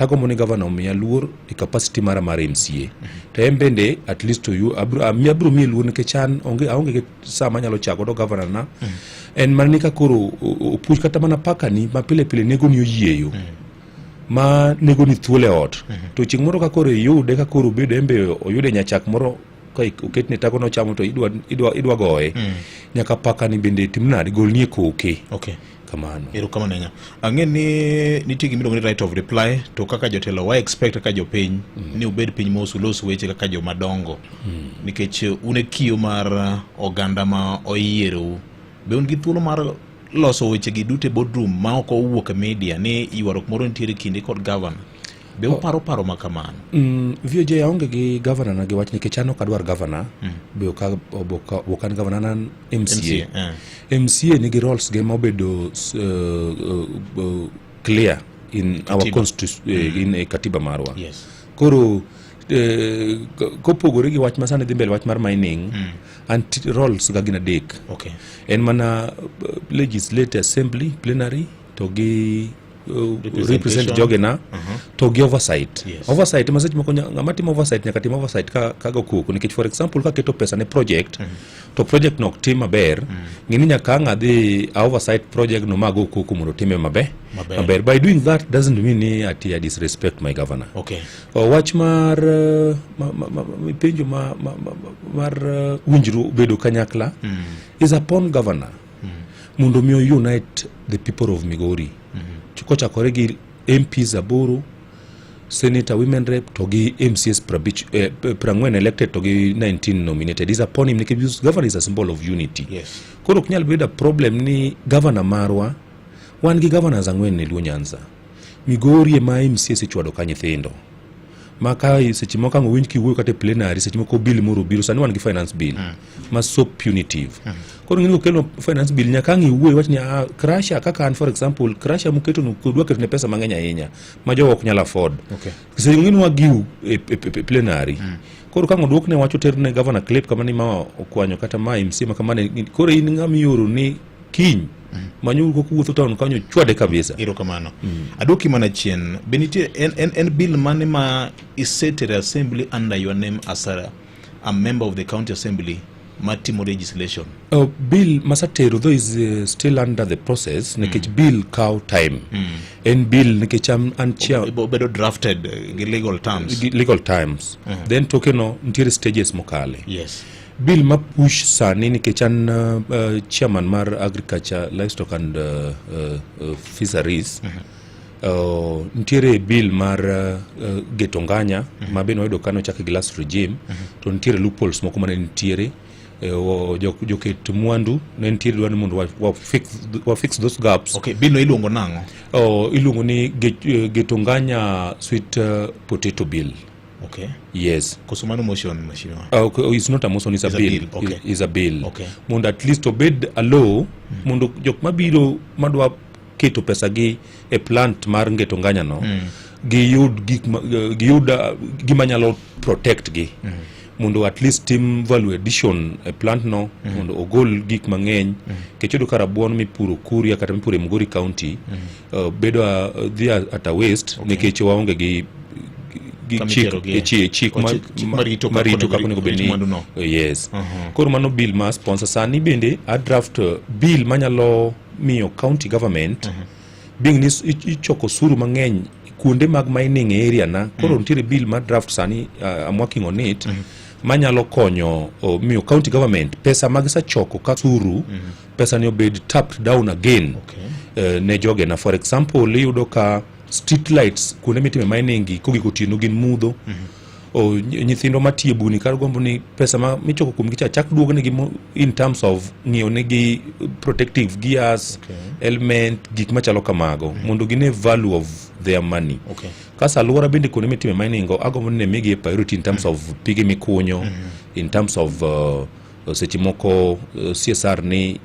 Tagombo ni governor omiya luor e capacity mara mar MCA. To en bende at least to you abro miye luor nikech an onge aonge gi saa manyalo chako godo governor na. En mana ni ka koro opuonj kata mana pakani ma pile pile nego ni oyieyo. Ma nego ni thuolo e ot. To chieng' moro ka koro iyude, ka koro obedo en be oyude nyachak moro ka oketne tago nochamo to idwa goye. Nyaka pakani bende tim nade, golnie koke. Kamano. Erokamano ahinya. Ang'e ni nitie gima iluongo ni right of reply, to kaka jotelo wa expect kaka jopiny ni ubed piny mos, ulos weche kaka joma dongo nikech un e kio mar oganda ma oyierou. Be un gi thuolo mar loso weche gi duto e boardroom ma ok owuok e media ni ywaruok moro nitiere kinde kod governor? Be uparo paro ma kamano? VOJ, aonge gi governor na gi wach nikech an ok adwar governor. Be ok an governor, an MCA. MCA. MCA nigi roles ge mobedo clear in our Katiba. constitution, in katiba marwa. Koro kopogore gi wach ma sani dhi mbele, wach mar mining, an roles ga gin adek. En mana legislate assembly plenary to gi represent jogena to gi oversight. Oversight ma seche moko ng'ama timo oversight nyaka tim oversight ka go koko nikech, for example, ka keto pesa ne project to project no ok tim maber, ng'e ni nyaka ang' adhi a oversight project no ma go koko mondo otime maber. Maber. Maber. By doing that doesn't mean ni ati I disrespect my governor. Wach mar penjo mar winjruok bedo kanyakla is upon governor mondo mi unite the people of Migori kochakore gi MPs aboro, senator, women rep to gi MCAs 50, 40 elected to gi 19 nominated. Is upon him nikech governor is a symbol of unity. Koro ok nyal bedo a problem ni governor marwa, wan gi governors ang'wen e Luo Nyanza. Migori ema MCAs ichwado ka nyithindo ma ka seche moko ang' owinj kiwuoyo kata e plenary, seche moko bill moro obiro. Sani wan gi finance bill ma so punitive. Koro ng'eni okelo finance bill, nyaka ang' iwuoyo wach ni crusher kaka an, for example, crusher moketo no dwa keto ne pesa mang'eny ahinya ma jogo ok nyal afford. Seche ng'eni wagiu e plenary. Koro ka ang' oduokne wach, oter ne governor clip kama ni ma okwanyo kata ma MCA ma kama ne. Koro in ng'ama ioro ni kiny manyuru kok wuotho town kanyo chwade kabisa. Erokamano. Aduoki mana chien. Be nitie en bill mane ma isetere assembly under your name as a member of the county assembly matimo legislation? Bill masatero though is still under the process nikech bill kaw time. En bill nikech an chair. Obedo drafted gi legal terms. Gi legal terms. Then tokeno nitiere stages mokale. Bill ma push sani nikech an chairman mar agriculture, livestock and fisheries. Nitiere bill mar geto nganya ma bende wayudo ka nochak gi last regime to nitiere loopholes moko mane nitiere. Joket mwandu ne nitiere dwaro ni mondo wa fix those gaps. Okay, bill no iluongo nang'o? Iluongo ni geto nganya sweet potato bill. Yes. Koso mano motion, mheshimiwa? Okay, it's not a motion, it's a It's a bill. Bill, okay. It's a bill. Mondo at least obed a law mondo jok mabiro madwa keto pesa gi e plant mar ngeto nganya no giyud gik giyud gima nyalo protect gi mondo at least tim value addition e plant no mondo ogol gik mang'eny nikech iyudo ka rabuon mipuro Kuria kata mipuro e Migori County bedo dhi at a waste nikech waonge gi Kama chik iterogie. chik O chik marito kaka marito onego kaka onego bed rit ni mwandu no. Yes. Koro mano bill ma sponsor sani. Bende a draft bill manyalo miyo county government being ni ichoko osuru mang'eny kuonde mag mining area na. Koro nitiere bill ma draft sani, I'm working on it, manyalo konyo miyo county government pesa ma gisechoko ka osuru, pesa ni obed tapped down again ne jogena. For example, iyudo ka street lights kuonde mitime mining gi kogik otieno gin mudho. O, nyithindo matiyo e buni kar gombo ni pesa ma michoko kuomgi cha chak duognegi in terms of ng'iewo negi protective gears, helmet, gik machalo kamago mondo gine value of their money. Kasa alwora bende kuonde mitime mining go agombo ni ne migi priority in terms of pige mikunyo, in terms of seche moko CSR ni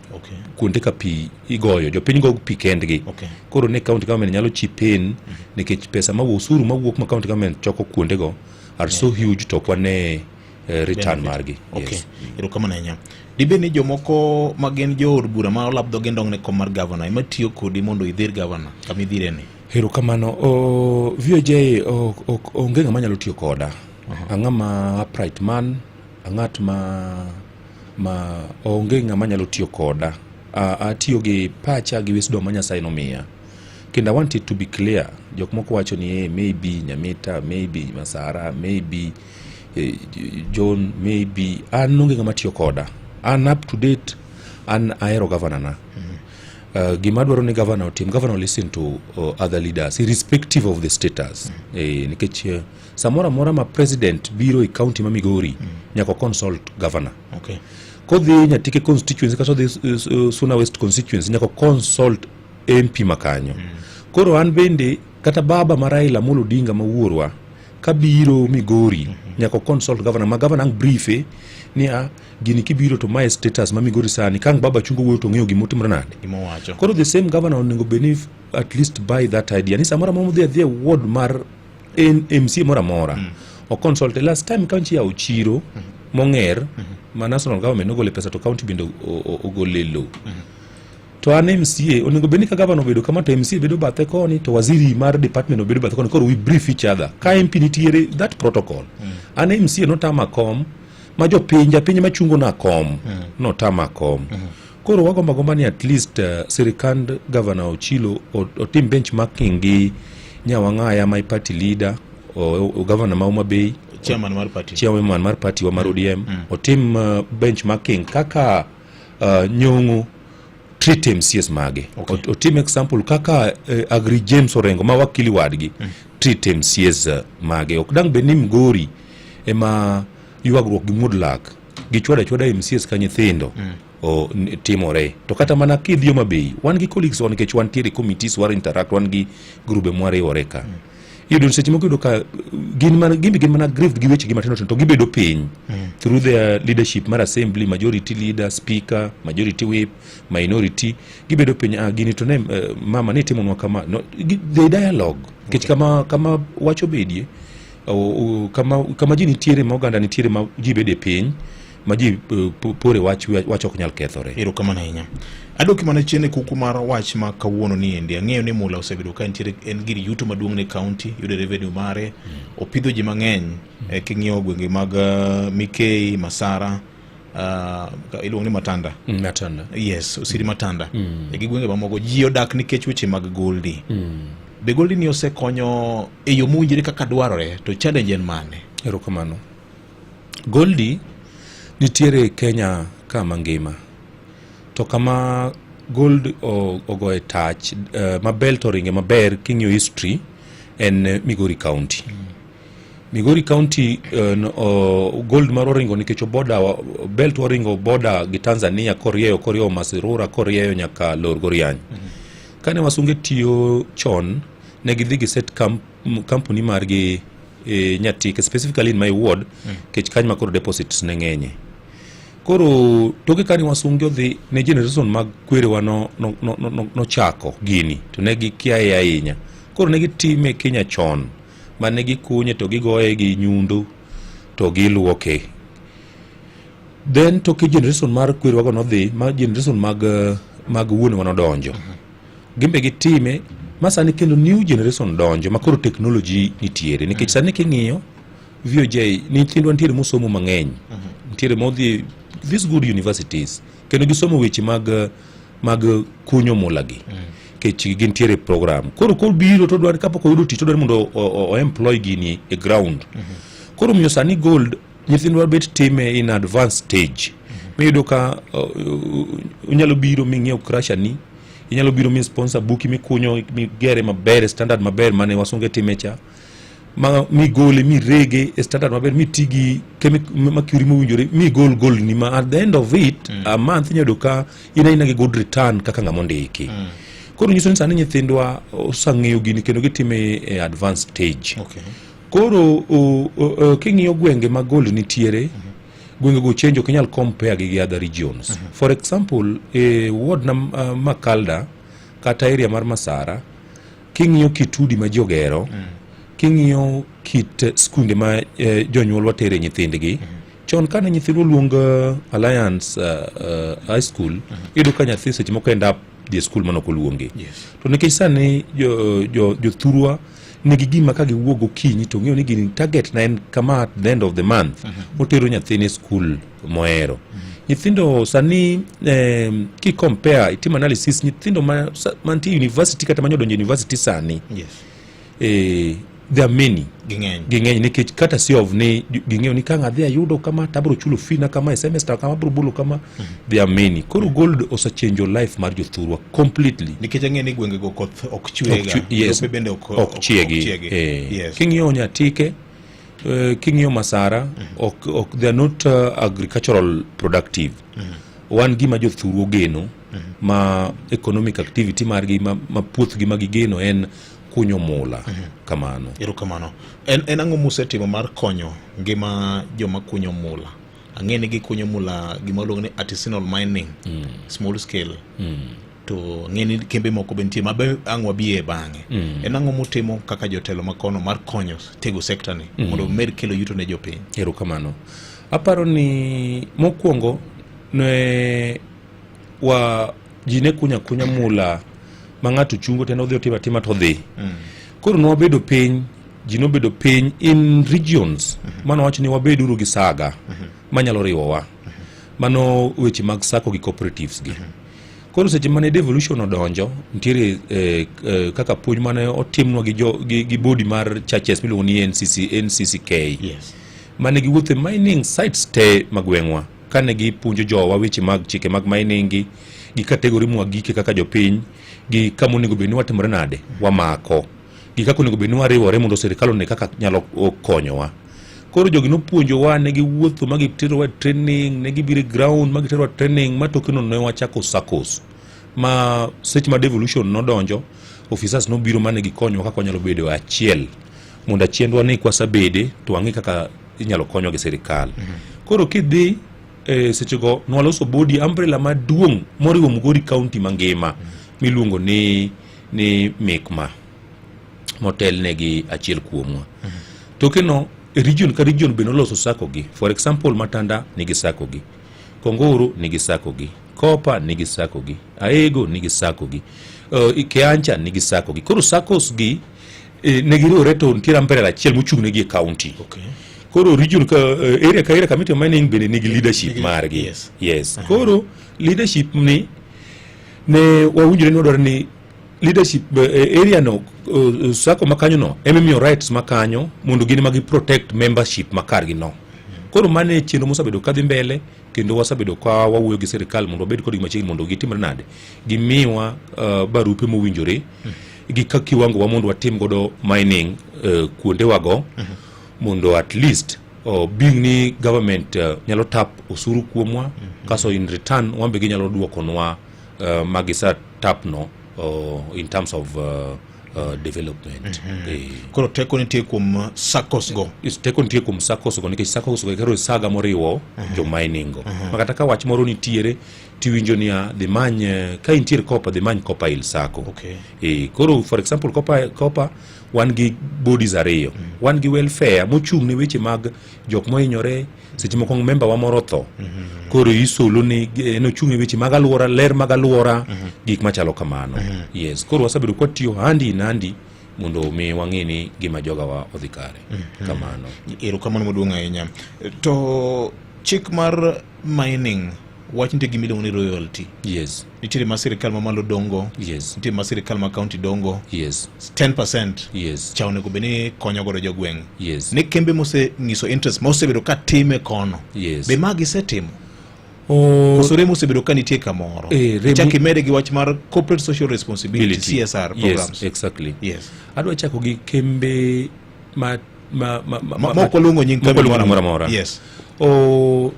kuonde ka pi igoyo jopiny go pi kendgi. Koro ne county government nyalo chip in nikech pesa mawuok, osuru mawuok ma county government choko kuondego are so huge to ok wane return Benefit. Margi. Okay. Erokamano ahinya. Dibed ni jomoko ma gin jood bura ma olap dhoge ndong' ne kom mar gavana ema tiyo kodi mondo idhir gavana kama idhireni? Erokamano. VOJ onge ng'ama nyalo tiyo koda. Ang'ama upright man, ang'at ma onge ng'ama nyalo tiyo koda. Atiyo gi pacha gi wisdom ma Nyasaye nomiya. Kendo I want it to be clear. Jok moko wacho ni maybe Nyamita, maybe Masara, maybe John, maybe an onge ng'ama tiyo koda. An up to date, an ahero governor na. Gima adwaro ni governor otim, governor listen to other leaders irrespective of the status. Nikech samoro amora ma president biro e county ma Migori, nyaka consult governor. Kodhi Nyatike constituency kata odhi Suna West constituency, nyaka consult MP makanyo. Koro an bende kata baba ma Raila Amolo Odinga ma wuorwa kabiro Migori, nyaka consult governor, ma governor ang briefe ni a gini kibiro to mae status ma Migori sani ka ang' baba chungo wuoyo to ng'eyo gimotimore nade. Gimowacho. Koro the same governor onego bed ni at least buy that idea ni samoro amora modhi adhiya e ward mar en MCA moro amora, o consult. Last time county yawo chiro mong'er ma national government nogole pesa to county bende ogole low, to an MCA onego bed ni ka governor obedo kama to MCA bedo bathe koni to waziri mar department obedo bathe koni. Koro we brief each other ka MP nitiere, that protocol. An MCA notama kom ma jopiny japiny machungo na kom notama kom. Koro wagombo agomba ni at least sirikand Governor Ochilo otim benchmarking gi Nyawang'aya, my party leader, o governor ma Homa Bay, chairman mar party, chairman mar party wa mar ODM, otim benchmarking kaka Nyong'o treat MCAs mage. Otim example kaka Agri James Orengo ma wakili wadgi treat MCAs mage. Ok dang' bed ni Migori ema ywagruok gi muod lak gi chwado achwada MCAs ka nyithindo timore. To kata mana kidhi Homa Bay, wan gi colleagues wa nikech wantiere committees, war interact, wan gi grube mwariwore ka. Iyudo seche moko iyudo ka gin mana gin be gin mana aggrieved gi weche gi matindo tindo to gibedo piny through their leadership mar assembly, majority leader, speaker, majority whip, minority, gibedo piny, ah, gini to ne mama ne timonwa kama no, they dialogue nikech kama wach obedie kama ji nitiere, ma oganda nitiere, ma ji bede piny, ma ji pore wach, wach ok nyal kethore. Erokamano ahinya. Adoki mana chien e kuku mar wach ma kawuono ni endi. Ang'eyo ni mula osebedo ka nitiere, en gir yuto maduong' ne county, yudo revenue mare, opidho ji mang'eny. King'iyo gwenge mag Mikei, Masara, iluongo ni Matanda. Matanda. Yes, Osiri Matanda. E gi gwenge mamoko ji odak nikech weche mag goldi. Be goldi ni osekonyo e yo mowinjore kaka dwarore, to challenge en mane? Erokamano. Goldi nitiere Kenya ka mangima. To kama gold ogoye tach ma belt oringe maber king'iyo history en Migori County. Migori County no, gold mar oringo nikech oboda belt oringo border gi Tanzania korieyo Masirura, korieyo nyaka Lorgoriany. Kane wasunge tiyo chon, ne gidhi giset company margi e Nyatike, specifically in my ward, kech kanyo ma koro deposits ne ng'enye. Koro toke kane wasunge odhi ne generation mag kwerewa no, nochako gini to ne gikiaye ahinya. Koro ne gitime Kenya chon ma ne gikunye to gigoye gi nyundo to giluoke. Then toke generation mar kwerewa go nodhi ma generation mag wuonewa nodonjo. Gimbe gitime ma sani kendo new generation donjo ma koro technology nitiere nikech sani king'iyo VOJ, nyithindwa nitiere mosomo mang'eny, nitiere modhi these good universities kendo gisomo weche mag kunyo mula gi nikech gintiere program. Koro kobiro to dwaro kapok oyudo tich to dwaro mondo o employ gini e ground. Koro omiyo sani gold nyithindwa bet time in advanced stage miyudo ka inyalo biro ming'iew crusher ni, inyalo biro mi sponsor buki mikunyo migere maber e standard maber mane wasunge time cha, ma migole mirege e standard maber, miti gi mercury mowinjore, migol gold ni, ma at the end of it a month inyalo yudo ka in aina gi good return kaka ng'ama ondiki. Koro nyiso ni sani nyithindwa osang'eyo gini kendo gitime e advanced stage. Koro king'iyo gwenge ma gold nitiere, gwenge go change, ok inyal compare gi other regions. For example, e ward na Makalda kata area mar Masara, king'iyo kit udi ma ji ogero, king'iyo kit skunde ma jonyuolwa tere nyithindgi chon kane nyithindwa luong Alliance High School, iyudo ka nyathi seche moko end up dhi e skul manok oluonge. Yes. To nikech sani jothurwa nigi gima ka giwuok gokinyi to ng'eyo ni gini target na en kama at the end of the month otero nyathine e skul mohero. Nyithindo sani ki compare itim analysis nyithindo mantie university kata manyodonjo university sani there are many. Ging'eny. Ging'eny nikech kata si of ni ging'eyo ni ka ng'adhi ayudo kama to abiro chulo fee na kama e semester kama abiro bolo kama. There are many. Koro gold osechange life mar jothurwa completely. Nikech ang'e ni gwengego koth ok chwega. Yes. Lope bende ok chiegi. King'iyo Nyatike, king'iyo Masara, ok, they are not agricultural productive. Wan gima jothurwa ogeno ma economic activity margi ma puothgi ma gigeno en kunyo mula kamano. Erokamano. En ang'o musetimo mar konyo ngima joma kunyo mula? Ang'e ni gikunyo mula gima iluongo ni artisanal mining, small scale. To ang'e ni kembe moko be nitie ma be ang' wabiye bang'e. En ang'o mutimo kaka jotelo makono mar konyo tego sekta ni mondo omed kelo yuto ne jopiny? Erokamano. Aparo ni mokwongo ne wa ji ne kunyo akunya mula ma ng'ato chungo to en odhi otimo atima to odhi. Koro ne wabedo piny, ji nobedo piny in regions mano wacho ni wabeduru gi saga manyalo riwowa. Mano weche mag sacco gi cooperatives gi. Koro seche mane devolution odonjo, nitiere kaka puonj mane otimnwa gi body mar churches miluongo ni NCC, NCCK. Mane giwuotho e mining sites te magweng'wa kane gipuonjo jowa weche mag chike mag mining gi category mwagike kaka jopiny gi kama onego bed ni watimore nade wamako gi kaka onego bed ni wariwore mondo sirikal one kaka nyalo konyowa. Koro jogi nopuonjowa, ne giwuotho ma giterowa training, ne gibiro e ground ma giterowa training, ma tokeno ne wachako SACCOs. Ma seche ma devolution nodonjo, officers nobiro mane gikonyowa kaka wanyalo bedo achiel mondo achiendwa ni kwasebede to wang'e kaka inyalo konywa gi sirikal. Koro kidhi sechego nwaloso body umbrella maduong' moriwo Migori County mangima miluongo ni MICMA motelne gi achiel kuomwa. Tokeno e region ka region be noloso sacco gi. For example, Matanda nigi sacco gi, Kongoro nigi sacco gi, Kopa nigi sacco gi, Aego nigi sacco gi, Keancha nigi sacco gi. Koro saccos gi ne giriwore to nitiere umbrella achiel mochung' negi e county. Koro region ka area ka area committee mining bende nigi leadership margi. Yes. Koro leadership ni ne wawinjore ni wadwaro ni leadership area no sacco makanyo no ema imiyo rights makanyo mondo gin ema gi protect membership makargi no. Koro mano e chenro mosebedo kadhi mbele kendo wasebedo ka wawuoyo gi sirikal mondo wabed kodgi machiegni mondo gitimre nade gimiwa barupe mowinjore gi ka kiwango wa mondo watim godo mining kuondewago mondo at least being ni government nyalo tap osuru kuomwa kaso in return wan be ginyalo duokonwa magisa tap no in terms of development. Koro teko nitie kuom SACCOs go. Teko nitie kuom SACCOs go nikech SACCOs go koro saga moriwo jo mining go. Ma kata ka wach moro nitiere tiwinjo niya dhi many ka intiere Copper dhi many Copper Hill SACCO. Koro for example Copper wan gi bodies ariyo. Wan gi welfare mochung' ne weche mag jok mohinyore seche moko member wa moro otho. Koro isolo ni en ochung' e weche mag aluora, ler mag aluora, gik machalo kamano. Yes, koro wasebedo kwatiyo handi in handi mondo mi wang'e ni gima jogawa odhi kare. Kamano. Erokamano maduong' ahinya. To chik mar mining wach nitie gima iluongo ni royalty. Yes. Nitiere ma sirikal mamalo dongo. Yes. Nitie ma sirikal ma county dongo. Yes. 10%. Yes. Cha onego bed ni konyo godo jogweng'. Yes. Ne kembe mosenyiso interest mosebedo ka time kono. Yes. Be magi setimo? Koso rem osebedo ka nitie kamoro. Chak imede gi wach mar corporate social responsibility, CSR programs. Yes, exactly. Yes. Adwa chako gi kembe ma mok waluongo nying kambi moro amora. Yes.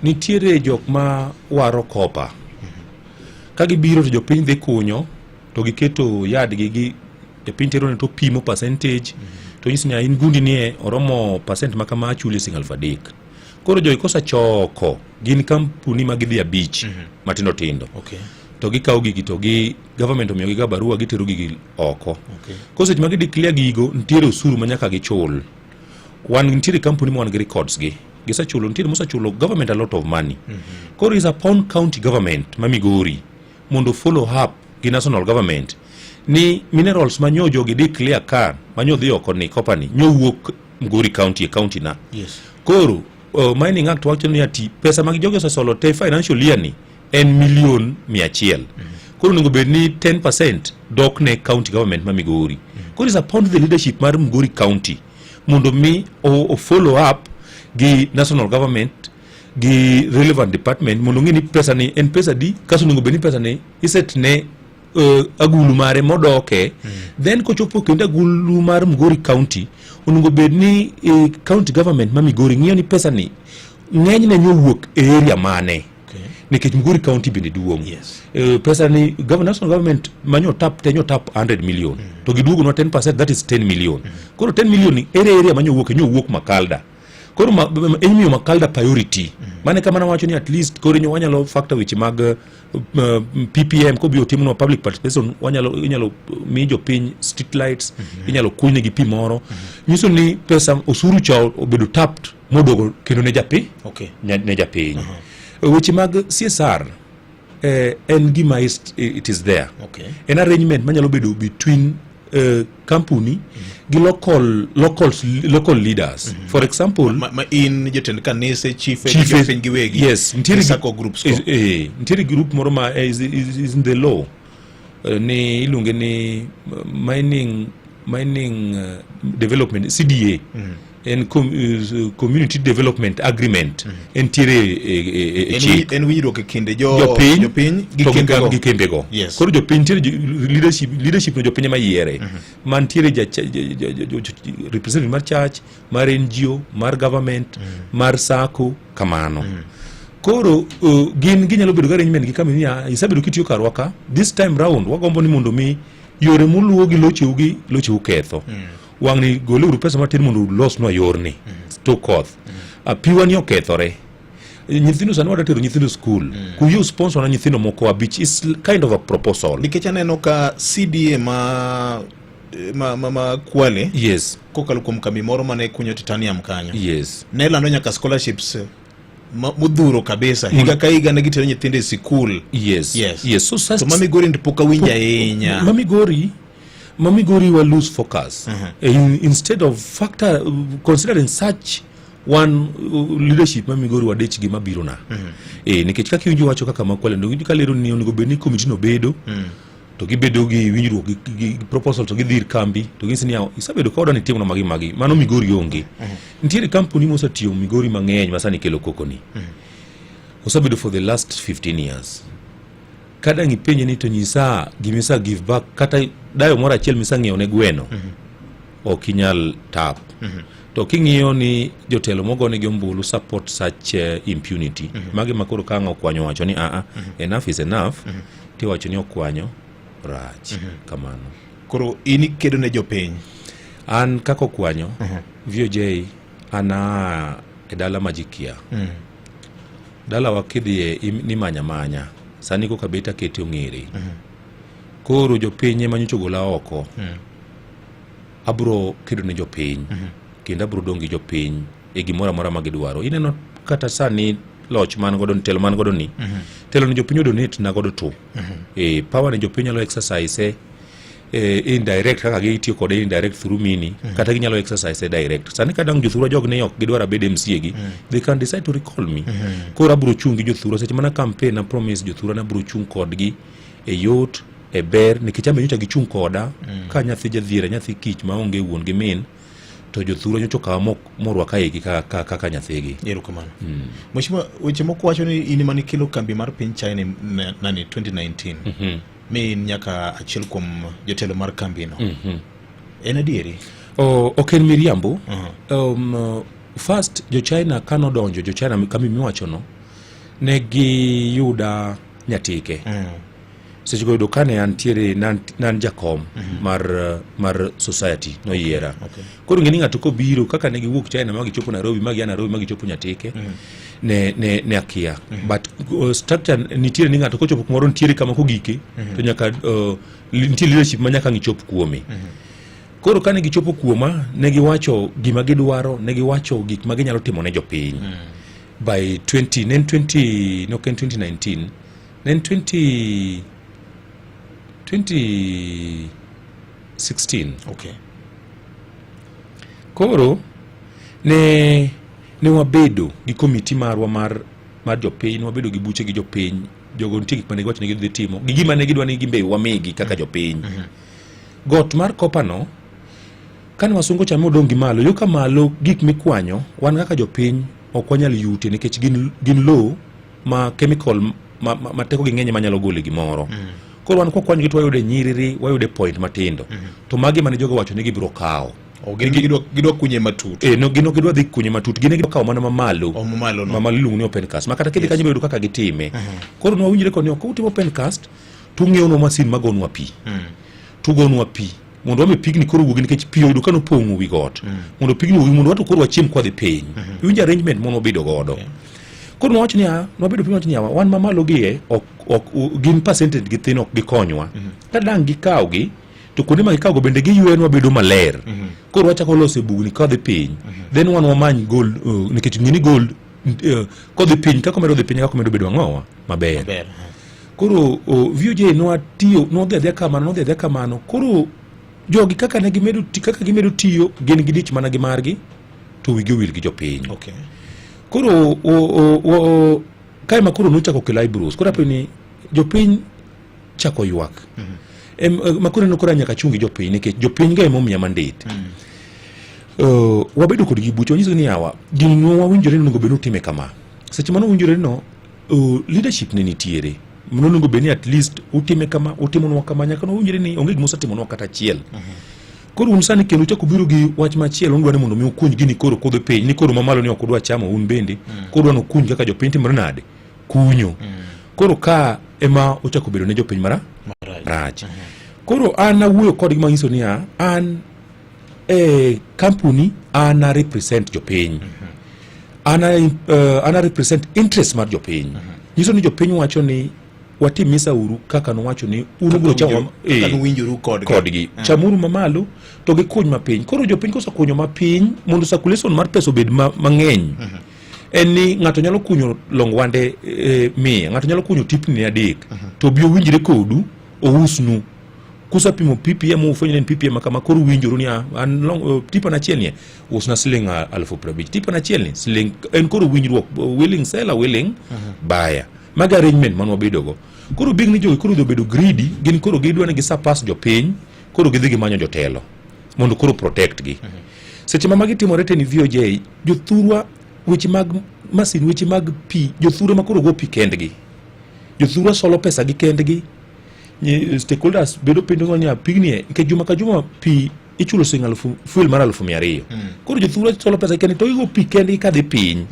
Nitiere jok ma waro kopa. Ka gibiro to jopiny dhi kunyo to giketo yadgi gi jopiny tero ne to pimo percentage to nyisi ni in gundi nie oromo percent ma kama achuli siling 3,000. Koro jogi kosechoko gin kampuni ma gidhi 5 matindo tindo. To gikawo gigi to gi government omiyogi ga barua gitero gigi oko. Koro seche ma gideclare gigo nitiere osuru ma nyaka gichul. Wan nitiere kampuni ma wan gi records gi. Gisechulo nitiere mosechulo government a lot of money. Koro is upon county government ma Migori mondo follow up gi national government ni minerals ma nyo jogi declare ka ma nyo dhi oko ni copper ni nyo wuok Migori County e county na. Koro Mining Act wacho ni ati pesa mag jogi osesolo te financial year ni en milion 100. Koro onego bed ni 10% dok ne county government ma Migori. Koro is upon the leadership mar Migori County mondo mi o follow up gi national government gi relevant department mondo ng'e ni pesa ni en pesa di kaso onego bed ni pesa ni iset ne agulu mare modoke. Then kochopo kendo agulu mar Migori County, onego bed ni county government ma Migori ng'iyo ni pesa ni ng'enyne nyowuok e area mane, nikech Migori County bende duong'. Pesa ni national government manyo tap te nyo tap 100 million to giduogo nwa 10%, that is 10 million. Koro 10 million ni ere area manyo wuok? Nyo wuok Makalda. Koro imiyo Makalda priority. Mane kama nawacho ni at least koro inyo wanyalo factor weche mag PPM kobiro timnwa public participation, wanyalo inyalo mi jopiny street lights, inyalo kunynegi pi moro. Nyiso ni pesa osuru cha obedo tapped modogo kendo ne japiny. Ne japiny. Weche mag CSR en gima it is there. En arrangement manyalo bedo between company gi local leaders. For example, ma in jotend kanise, chife, chife, jopiny giwegi, yes, nitiere gi sacco groups go. Nitiere group moro ma is in the law, ni iluonge ni mining development CDA. En community development agreement entiere e chik. En winjruok e kinde jopiny jopiny gi to kembego. Gi kembego. Koro jopiny nitiere leadership no jopiny ema yiere. Mantiere ja representative mar church, mar NGO, mar government, mar sacco kamano. Koro gin ginyalo bedo gi arrangement gi kambi niya, isebedo kitiyo karwa ka, this time round wagombo ni mondo mi yore muluwo gi locheu gi locheu ketho. Wang'ni goleuru pesa matin mondo ulosnwa yorni to koth. Piwa ni okethore. Nyithindo sani wadwa tero nyithindo skul. Could you sponsor na nyithindo moko abich? It's kind of a proposal. Nikech aneno ka CDA ma Kwale kokalo kuom kambi moro mane kunyo titanium kanyo ne lando nyaka scholarships modhuro kabisa higa ka higa ne gitero nyithindo e sikul. Yes. So to ma Migori ndi pok awinjo ahinya. Ma Migori wa lose focus. Instead of factor considering such one leadership ma Migori wadech gima biro na. Nikech kaka iwinjo wacho kaka ma Kwale, winjo kalero ni onego bed ni committee no bedo to gibedo gi winjruok gi proposal to gidhi ir kambi to ginyisi ni isebedo ka wadwa ni timnwa magi magi. Mano Migori onge. Nitiere kampuni mosetiyo Migori mang'eny ma sani kelo koko ni. Osebedo for the last 15 years. Kadang' ipenje ni to nyisa gimisa give back kata dayo moro achiel misa ng'iewo ne gweno, ok inyal tap. To king'iyo ni jotelo mogonegi ombulu support such impunity. Magi ma koro ka ang' Okwanyo wacho ni aa, enough is enough, tiwacho ni Okwanyo rach. Kamano. Koro in ikedo ne jopiny. An kaka Okwanyo, VOJ, an aa e dala ma ji kia. Dalawa kidhiye nimanya manya. Sani koka bet akete ong'ere. Koro jopiny ema nyocha ogola oko. Abro kedo ne jopiny. Kendo abro dong' gi jopiny e gimoro amora ma gidwaro. Ineno kata sani loch man godo ni, telo man godo ni. Telo ni jopiny odonate na godo to. Power ni jopiny nyalo exercise indirect kaka gitiyo kode indirect through mini kata ginyalo exercise direct. Sani ka dang' jothurwa jog ni ok gidwar abed MCA gi, they can decide to recall me. Koro abro chung' gi jothurwa seche mana campaign na promise jothurwa na abro chung' kodgi e yot e ber nikech ambe nyocha gichung' koda ka nyathi jadhier, nyathi kich maonge wuon gi min, to jothurwa nyocha okawa morwaka igi kaka nyathigi. Erokamano. Mheshimiwa, weche moko wacho ni in ema nikelo kambi mar piny China nani 2019 mi in nyaka achiel kuom jotelo mar kambino. En adieri? Oh, ok en miriambo. First jo China kanodonjo, jo China kambi miwachono ne giyuda Nyatike. Seche go yudo kane antiere nan jakom mar society noyiera. Koro ng'e ni ng'ato kobiro kaka ne giwuok China ma gichopo Nairobi, ma gia Nairobi ma gichopo Nyatike, ne akia. But structure nitiere ni ng'ato kochopo kumoro nitiere kama kogike to nyaka nitie leadership ma nyaka ngichop kuome. Koro kane gichopo kuoma, ne giwacho gima gidwaro, ne giwacho gik ma ginyalo timo ne jopiny. By 20, ne en 20, no, ok en 2019, ne en 20, 2016. Okay. Koro ne wabedo gi komiti marwa mar jopiny, ne wabedo gi buche gi jopiny. Jogo nitie gik mane giwacho ni gidhi timo gi gima ne gidwa ni gimbe wamigi kaka jopiny. Got mar kopano kane wasungu chame odong' gi malo, yo ka malo gik mikwanyo wan kaka jopiny ok wanyal yute nikech gin lowo ma chemical ma tekogi ng'eny manyalo golo gimoro. Koro wan kwakwanyogi to wayude nyiriri, wayude point matindo. To magi mane jogo wacho ni gibiro kawo. Oh, gin gidwa kunye matut. No, gin ok gidwa dhi kunye matut, gin gidwa kawo mana mamalo. Oh, mamalo no. Mamalo iluongo ni open cast. Ma kata kidhi kanyo ibiro yudo kaka gitime. Koro nwawinjre kod ni ok utimo open cast, to ung'iewnwa masin magonwa pi. Tugonwa pi. Mondo wami pigni koro wuogi nikech pi oyudo ka nopong'o wi got. Mondo pigni wuogi mondo wato koro wachiem kwadhi piny. Iwinjo arrangement mondo wabedo godo. Koro nwawacho niya, nwabedo piny wacho niya, wan mamalo gi e, ok, gin percentage gi thin ok gikonywa. Ka dang' gikawgi, to kuonde ma gikawgo bende giywenwa bedo maler. Koro wachako loso e bugni kadhi piny. Then wan wamany gold, nikech ng'e ni gold kodhi piny, kaka omedo dhi piny, kaka omedo bedo ang'owa maber. Maber. Koro VOJ nwatiyo, nwadhi adhiya kamano, nwadhi adhiya kamano. Koro jogi kaka ne gimedo kaka gimedo tiyo, gin gi dich mana gi margi, to wigi owil gi jopiny. Okay. Koro kae ma koro nochako kelo eyebrows. Koro apenjo ni jopiny chako ywak. Ma koro neno koro nyaka chung' gi jopiny nikech jopiny ga emomiya mandate. Wabedo kodgi buche, wanyiso ni yawa, gini nwa wawinjore ni onego bed ni utime kama. Seche mane owinjore no, leadership ne nitiere. Mano onego bed ni at least utime kama, utimonwa kama, nyaka nowinjore ni onge gima usetimonwa kata achiel. Koro un sani kendo uchako biro gi wach machielo, udwa ni mondo mi ukuny gini koro kodhi piny, ni koro mamalo ni ok udwa chamo un bende, koro udwa ni ukuny kaka jopiny timore nade? Kunyo. Koro ka ema ochako bedo ne jopiny marach. Koro an awuoyo kodgi manyiso niya, an e kampuni an a represent jopiny. An a represent interest mar jopiny. Nyiso ni jopiny wacho ni watim misa uru kaka nowacho ni un ubiro chamo Kaka nuwinjoru kodgi. kodgi. Chamuru mamalo to gikuny mapiny. Koro jopiny kosekunyo mapiny mondo circulation mar pesa obed mang'eny. En ni ng'ato nyalo kunyo longwande 100, ng'ato nyalo kunyo tipni 3, to obi owinjre kodu, ousnu. Kusapimo PPM ufwenyo ni en PPM kama, koro uwinjoru ni an long, tipa na achiel ni usna siling 50,000, tipa na achiel ni siling, en koro winjruok, willing seller, willing buyer. Mago arrangement mane wabedo go. Koro big ni jogi koro dhi bedo greedy, gin koro gidwa ni gisurpass jopiny, koro gidhi gimanyo jotelo mondo koro protect gi. Seche ma magi timore te ni VOJ, jothurwa weche mag masin, weche mag pi, jothurwa ma koro go pi kendgi. Jothurwa solo pesa gi kendgi. Stakeholders bedo penjo ni pigni e, nikech juma ka juma pi ichulo siling 1000, fuel mar 200,000. Koro jothurwa solo pesa kendgi to gigo pi kendgi kadhi piny.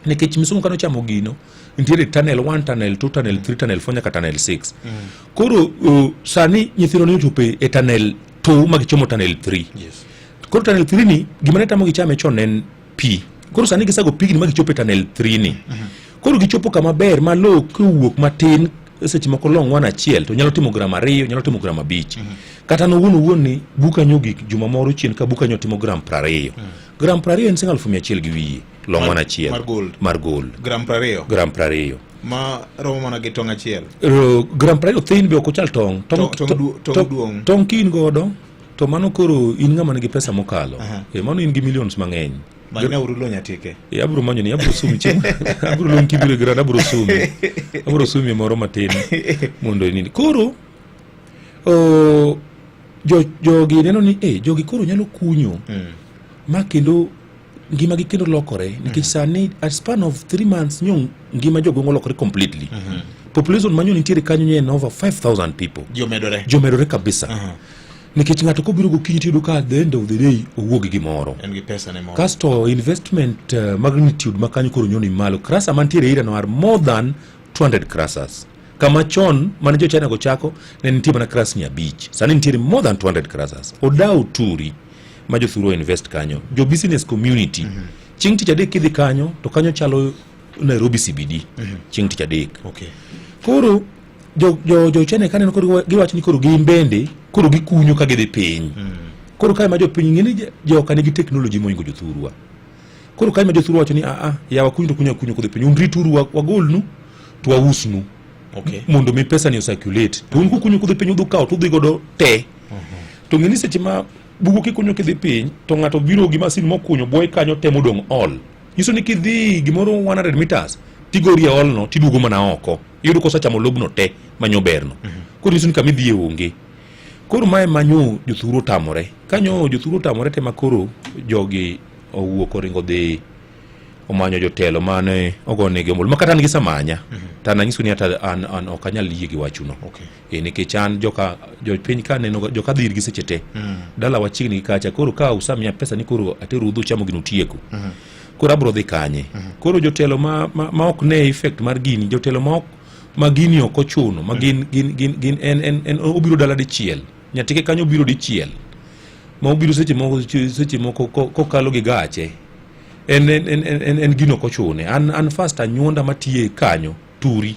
Nikech misungu kano chamo gino, nitiere tunnel 1, tunnel 2, tunnel 3, tunnel 4 nyaka tunnel 6. Koro sani nyithindo ni ochopo e tunnel 2 ma gichomo tunnel 3. Yes. Koro tunnel 3 ni gima ne tamogi chame chon en pi. Koro sani gisago pigni ma gichopo e tunnel 3 ni. Koro gichopo kama ber ma lowo kowuok matin seche moko long 1 achiel to nyalo timo gram 2, nyalo timo gram 5. Kata nowuon owuon ni bukanyo gik juma moro chien ka bukanyo timo gram 20. Gram 20 en siling 1,100 gi wiye long 1 achiel. Mar gold. Mar gold. Gram 20. Gram 20. Ma romo mana gi tong' achiel. Gram 20 thin be ok ochal tong'. Tong' duong'. Tong' ka in godo to mano koro in ng'ama nigi pesa mokalo. Mano in gi millions mang'eny. Manyna uru lo nyatike. Abiro manyo ni, abiro sumi chieng'. Abiro luongi kibiro e grand, abiro sumi. Abiro sumi moro matin mondo inindi. Koro jogi neno ni jogi koro nyalo kunyo. Ma kendo ngima gi kendo lokore nikech sani a span of 3 months nyo ngima jogweng' olokore completely. Population manyo nitiere kanyo en over 5,000 people. Jomedore. Jomedore kabisa. Nikech ng'ato kobiro gokinyi tiyudo ka at the end of the day owuok gi gimoro. En gi pesa ne moro. Kasto investment magnitude ma kanyo koro nyoni malo. Crusher mantiere ira no are more than 200 crushers. Kama chon mane jo China go chako ne nitie mana crushers 500. Sani nitiere more than 200 crushers. Odaw turi ma jothuru invest kanyo. Jo business community. Chieng' tich adek kidhi kanyo to kanyo chalo Nairobi CBD. Chieng' tich adek. Okay. Koro jo China kaneno koro giwacho ni koro gin bende koro gikunyo ka gidhi piny. Koro kae ma jopiny ng'e ni joka nigi technology mohingo jothurwa. Koro kae ma jothurwa wacho ni a a yawa kunyo to kunyo kunyo kodhi piny. Un rituru wagolnu to wausnu. Mondo mi pesa ni ocirculate. To un kukunyo kudhi piny udhi kawo to udhi godo te. To ng'e ni seche ma bugo kikunyo kidhi piny to ng'ato biro gi masin mokunyo bwoye kanyo temo dong' all. Nyiso ni kidhi gimoro 100 meters tigori e all no tiduogo mana oko. Iyudo kosechamo lobno te manyo berno. Koro nyiso ni kama idhiye onge. Koro mae manyo jothuru otamore. Kanyo jothuru otamore te ma koro jogi owuok oringo dhi omanyo jotelo mane ogonegi ombulu ma kata an gi samanya to an anyiso ni ata an ok anyal yie gi wachuno. E, nikech an joka jopiny ka neno joka dhi irgi seche te. Dala wachiegni gi kacha koro ka usamiya pesa ni koro atero udhu chamo gino utieko. Koro abro dhi kanye? Koro jotelo ma ok ne effect mar gini, jotelo ma ok ma gini ok ochuno, ma gin en obiro dala dichiel. Nyatike kanyo obiro dichiel. Ma obiro seche moko kokalo gi gache. En gino ok ochune. An first anyuonda matiye kanyo turi.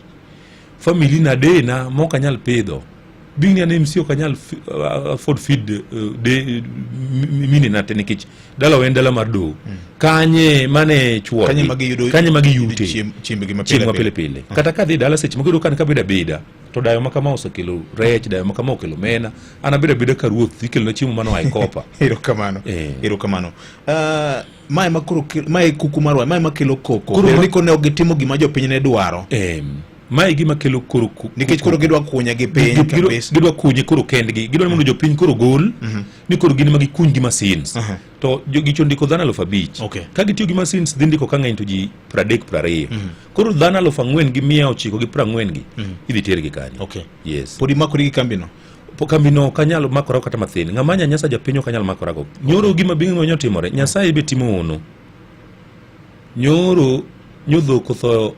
Family na dena mok anyal pidho. Being ni an MC ok anyal afford feed de mine na te nikech dalawa en dala mar doho. Kanye mane chuo Kanye ma giyudo kanye ma giyute chiembgi ma chieng' ma pile pile. Kata kadhi dala seche moko iyudo ka an kabedo abeda to dayo ma kama osekelo rech, dayo ma kama okelo omena, an abedo abeda ka ruoth ikelona chiemo manoa e kopa. Erokamano. Erokamano. Mae ma koro mae kuku marwa, mae makelo koko. Koro Bedo ni koro ne ok gitimo gima jopiny ne dwaro. Mae gima kelo koro Nikech koro gidwa kunye gi piny kabisa. Gidwa kunye koro kendgi. Gidwa ni mondo jopiny koro gol ni koro gin ema gikuny gi machines. To gicho ndiko dhano 5,000. Ka gitiyo gi machines dhi ndiko ka ng'eny to ji 30 20. Koro dhano 4,940 gi idhi tergi kanyo. Yes. Pod imakori gi kambino? Kambino ok anyal makora kata mathin. Ng'ama nyanyasa japiny ok anyal makorago. Nyoro gima bing' manyo timore. Nyasaye be timo hono. Nyoro nyo dhok otho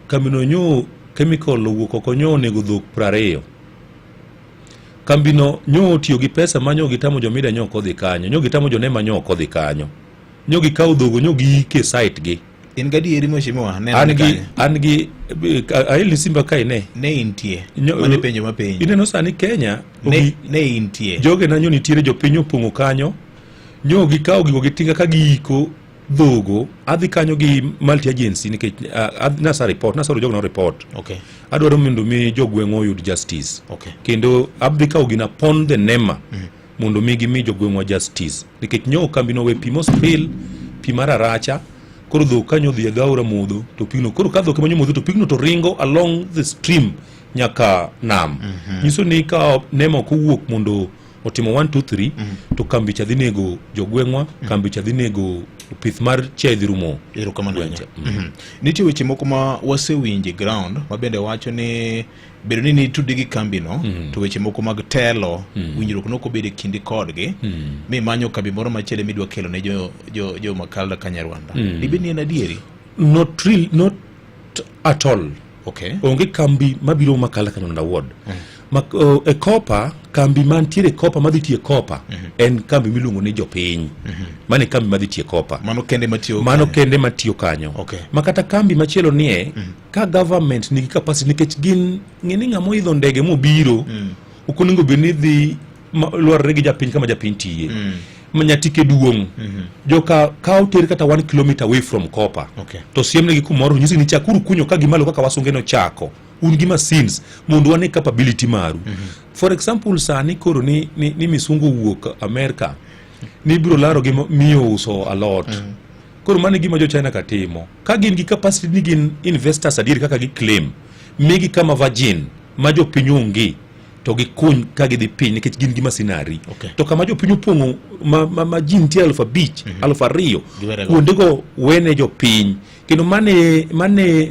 kambino nyo chemical owuok oko nyo onego dhok 20. Kambino nyo otiyo gi pesa ma nyo gitamo jomida nyo ok odhi kanyo. Nyo gitamo jonema nyo ok odhi kanyo. Nyo gikawo dhogo nyo giike site gi. In gadieri mheshimiwa, ne An gi an gi ael ni Simba kae ne. Ne intie. Mano e penjo mapenjo. Ineno sani Kenya Ne intie. Joge na nyo nitiere jopiny opong'o kanyo. Nyo gikawo gigo gi tinga ka giiko dhogo. Adhi kanyo gi multi agency nikech nasa report, nasa jogo no report. Adwaro mondo mi jogweng' oyud justice. Kendo adhi kawo gina upon the NEMA. Mondo mi gimi jogweng'wa justice. Nikech nyo kambino we pi mospill, pi mar aracha, koro dhok kanyo odhi e dho aora modho to pigno koro ka dhok ema modho to pigno to ringo along the stream nyaka nam. Nyiso ni ka NEMA ok owuok mondo otimo 1 2 3 to kambi cha dhi nego jogweng'wa, kambi cha dhi nego pith mar chiaye dhi rumo. Erokamano ahinya. Nitie weche moko ma wasewinjo e ground ma bende wacho ni bedo ni nitudi gi kambino to weche moko mag telo winjruok nok obedo e kindi kodgi mimanyo kambi moro machielo midwa kelo ne jo Makalda Kanyarwanda. Dibed ni en adieri? Not real, not at all. Onge kambi mabiro Makalda Kanyarwanda ward. E Kopa, kambi mantiere e Kopa madhi tiyo e Kopa en kambi miluongo ni Jopiny. Mano e kambi madhi tiyo e Kopa. Mano kende matiyo Mano kanyo. kende matiyo kanyo. Ma kata kambi machielo nie, ka government nigi capacity nikech gin ng'e ni ng'ama oidho ndege mobiro ok onego bed ni dhi lwarore gi japiny kama japiny tiye. Ma Nyatike duong'. Joka ka oter kata 1 kilometer away from Kopa. To siemnegi kumoro nyisi ni chakuru kunyo ka gimalo kaka wasunge nochako. Un gi machines mondo wane capability maru. For example sani koro ni misungu owuok Amerika ni biro laro gi miyo uso alot. Koro mano e gima jo China ka timo. Ka gin gi capacity ni gin investors adier kaka gi claim, migi kama virgin ma jopiny onge to gikuny ka gidhi piny nikech gin gi masinari. To kama jopiny opong'o ma ji nitie 5,000, 2,000, Giwere go. kuondego wene jopiny. Kendo mane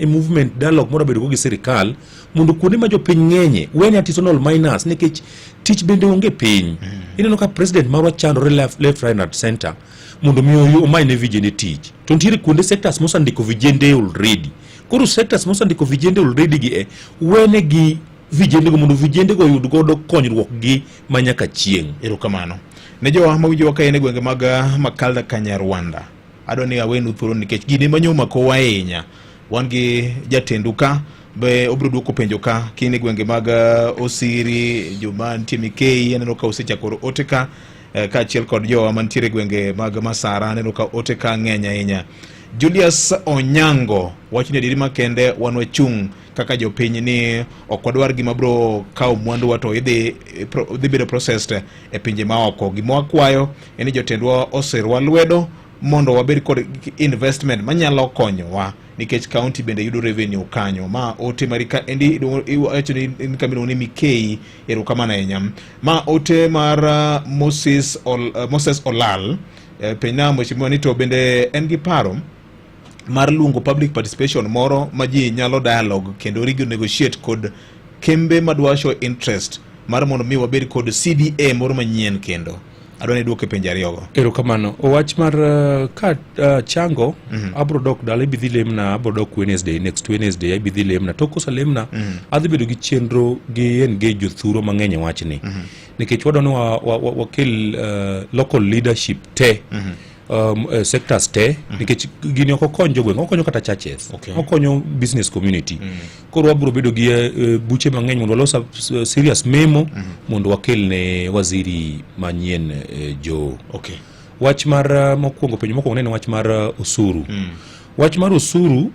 e movement dialogue moro bedo go gi sirikal mondo kuonde ma jopiny ng'enye wene artisanal miners nikech tich bende onge piny. Ineno ka president marwa chandore left, right and center mondo mi omany ne vijende tich. To nitiere kuonde sectors mosandiko vijende already. Koro sectors mosandiko vijende already gi e wene gi vijende go mondo vijende go oyud godo konyruok gi ma nyaka chieng'. Erokamano. Ne jowa mawinjowa ka en e gwenge mag Makalda Kanyarwanda. Adwa ni awenu thuolo nikech gini ema nyo omakowa ahinya. Wan gi jatendu ka be obiro duoko penjo ka kin e gwenge mag Osiri, joma nitie Mikei, aneno ka osechako oro ote ka kaachiel kod jowa mantiere e gwenge mag Masara, aneno ka ote ka ng'eny ahinya. Julius Onyango wacho ni adieri makende wan wachung' kaka jopiny ni ok wadwar gima bro kawo mwanduwa to idhi dhi bedo processed e pinje maoko. Gima wakwayo en ni jotendwa osirwa lwedo mondo wabed kod investment manyalo konyowa nikech county bende yudo revenue kanyo. Ma ote mari ka endi iwacho ni in kama iluongo ni Mikei, erokamano ahinya. Ma ote mar Moses Olal penjna mheshimiwa ni to bende en gi paro mar luongo public participation moro ma ji nyalo dialogue kendo negotiate kod kembe madwa show interest mar mondo mi wabed kod CBA moro manyien kendo. Adwa ni iduoke penjo ariyogo. Erokamano. Wach mar ka chango abro dok dala ibi dhi lemna abro dok Wednesday next Wednesday ibi dhi lemna tok koselemna adhi bedo gi chenro gi engage jothuro mang'eny e wachni nikech wadwa ni wakel local leadership te sectors te nikech gini ok okony jogweng' okonyo kata churches okonyo business community. Koro wabro bedo gi buche mang'eny mondo walos a serious memo mondo wakel ne waziri manyien Joe. Wach mar mokwongo penjo mokwongo ne en wach mar osuru. Wach mar osuru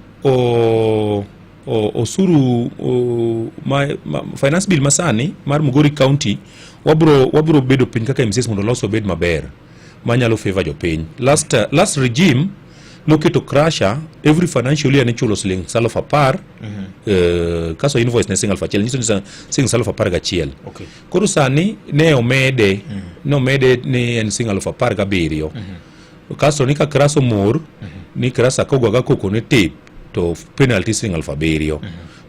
osuru ma finance bill masani mar Migori County wabro bedo piny kaka MCAs mondo los obed maber manyalo favor jopiny. Last regime noketo crusher every financial year nichulo siling 10,000 kaso invoice ne siling 1,000 nyiso ni siling 11,000. Koro sani ne omede nomede ni en siling 17,000. Kasto ni ka crusher omor ni crusher kogoga koko ne tip to penalty siling 7,000.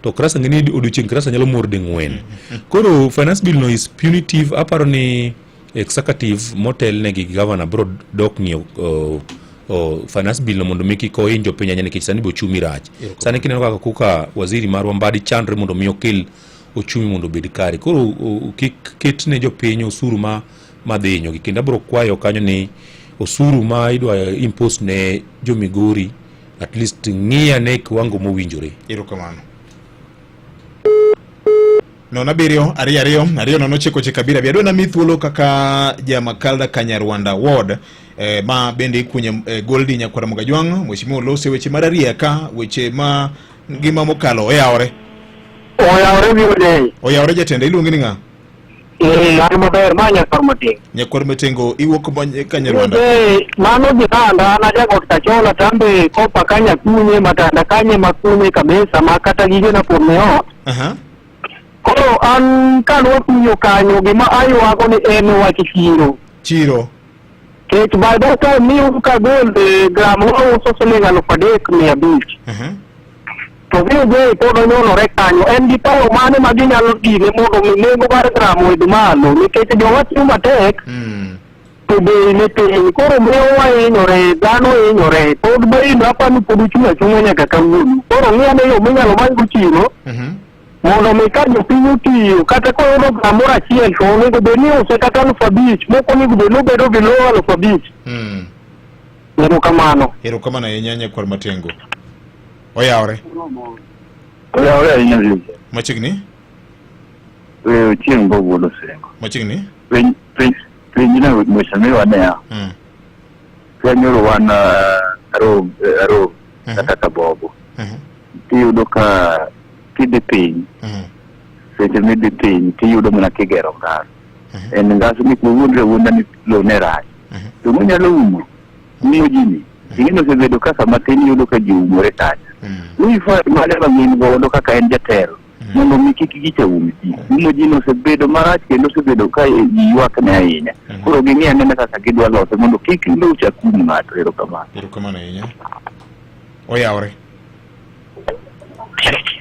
To crusher ng'eni odiochieng' crusher nyalo mor ding'wen. Koro finance bill no is punitive aparo ni executive motelne gi governor bro dok ng'iyo finance bill no mondo mi kik ohiny jopiny ahinya nikech sani be ochumi rach. Sani kineno kaka kuka waziri marwa Mbadi chandre mondo mi okel ochumi mondo obed kare. Koro kik ket ne jopiny osuru ma madhi hinyogi kendo abro kwayo kanyo ni osuru ma idwa impose ne jo Migori at least ng'i ane kiwango mowinjore. Erokamano. 0 7 2 2 2 0 9 9 7 7. Adwa nami thuolo kaka Jamakalda Kanyarwanda Ward ma bende ikunye Goldi Nyakwara Mogajwang'. Mheshimiwa olose weche mar arieka, weche ma ngima mokalo oyawore. Oyawore biude. Oyawore jatende, iluongi ni ng'a? An maber ma Nyakwar Matengo. Nyakwar Matengo, iwuok Kanyarwanda. Mano jiranda, an ajagot Kachola tambe kopa kanya kunye matanda kanye makunye kabisa ma kata gigena pod ne ot. Koro an kanwa kunyo kanyo gima aywago ni en wach chiro. Chiro. Kech by that time ni ka gold gram wauso siling 3,500. To VJ pod onyuolore kanyo en gi paro mane ma ginyalo gine mondo mi nengo mar gram oidh malo nikech joma tiyo matek to bei ni piny koro miyo wahinyore dhano hinyore pod bei apani pod ochung' achung'a nyaka kawuono koro ng'i ane yo minyalo manygo chiro mondo mi ka jopiny otiyo kata koyudo gram moro achiel to onego bed ni iuse kata 5,000 moko onego bed ni obedo below 5,000. Erokamano. Erokamano ahinya Nyakwar Matengo. Oyawore. Oyawore ahinya Vijay. Machiegni? Weyo chieng' bo wuod Osengo. Machiegni? Penj penj penjna mheshimiwa niya. Nyoro wan Arog Arog kata Kabogo. Tiyudo ka kidhi piny seche midhi piny tiyudo mana kigero ngas. En ngas ni wuondre awuonda ni lowo ne rach. To monyalo umo miyo ji ni ing'eni osebedo ka sama tin iyudo ka ji umore kacha. Wifa mane ma gin godo kaka en jatelo mondo mi kik gicha um ji. Umo ji no osebedo marach kendo osebedo ka ji ywak ne ahinya. Koro ging'i anena kaka gidwa lose mondo kik lowo chak um ng'ato. Erokamano. Erokamano ahinya. Oyawore.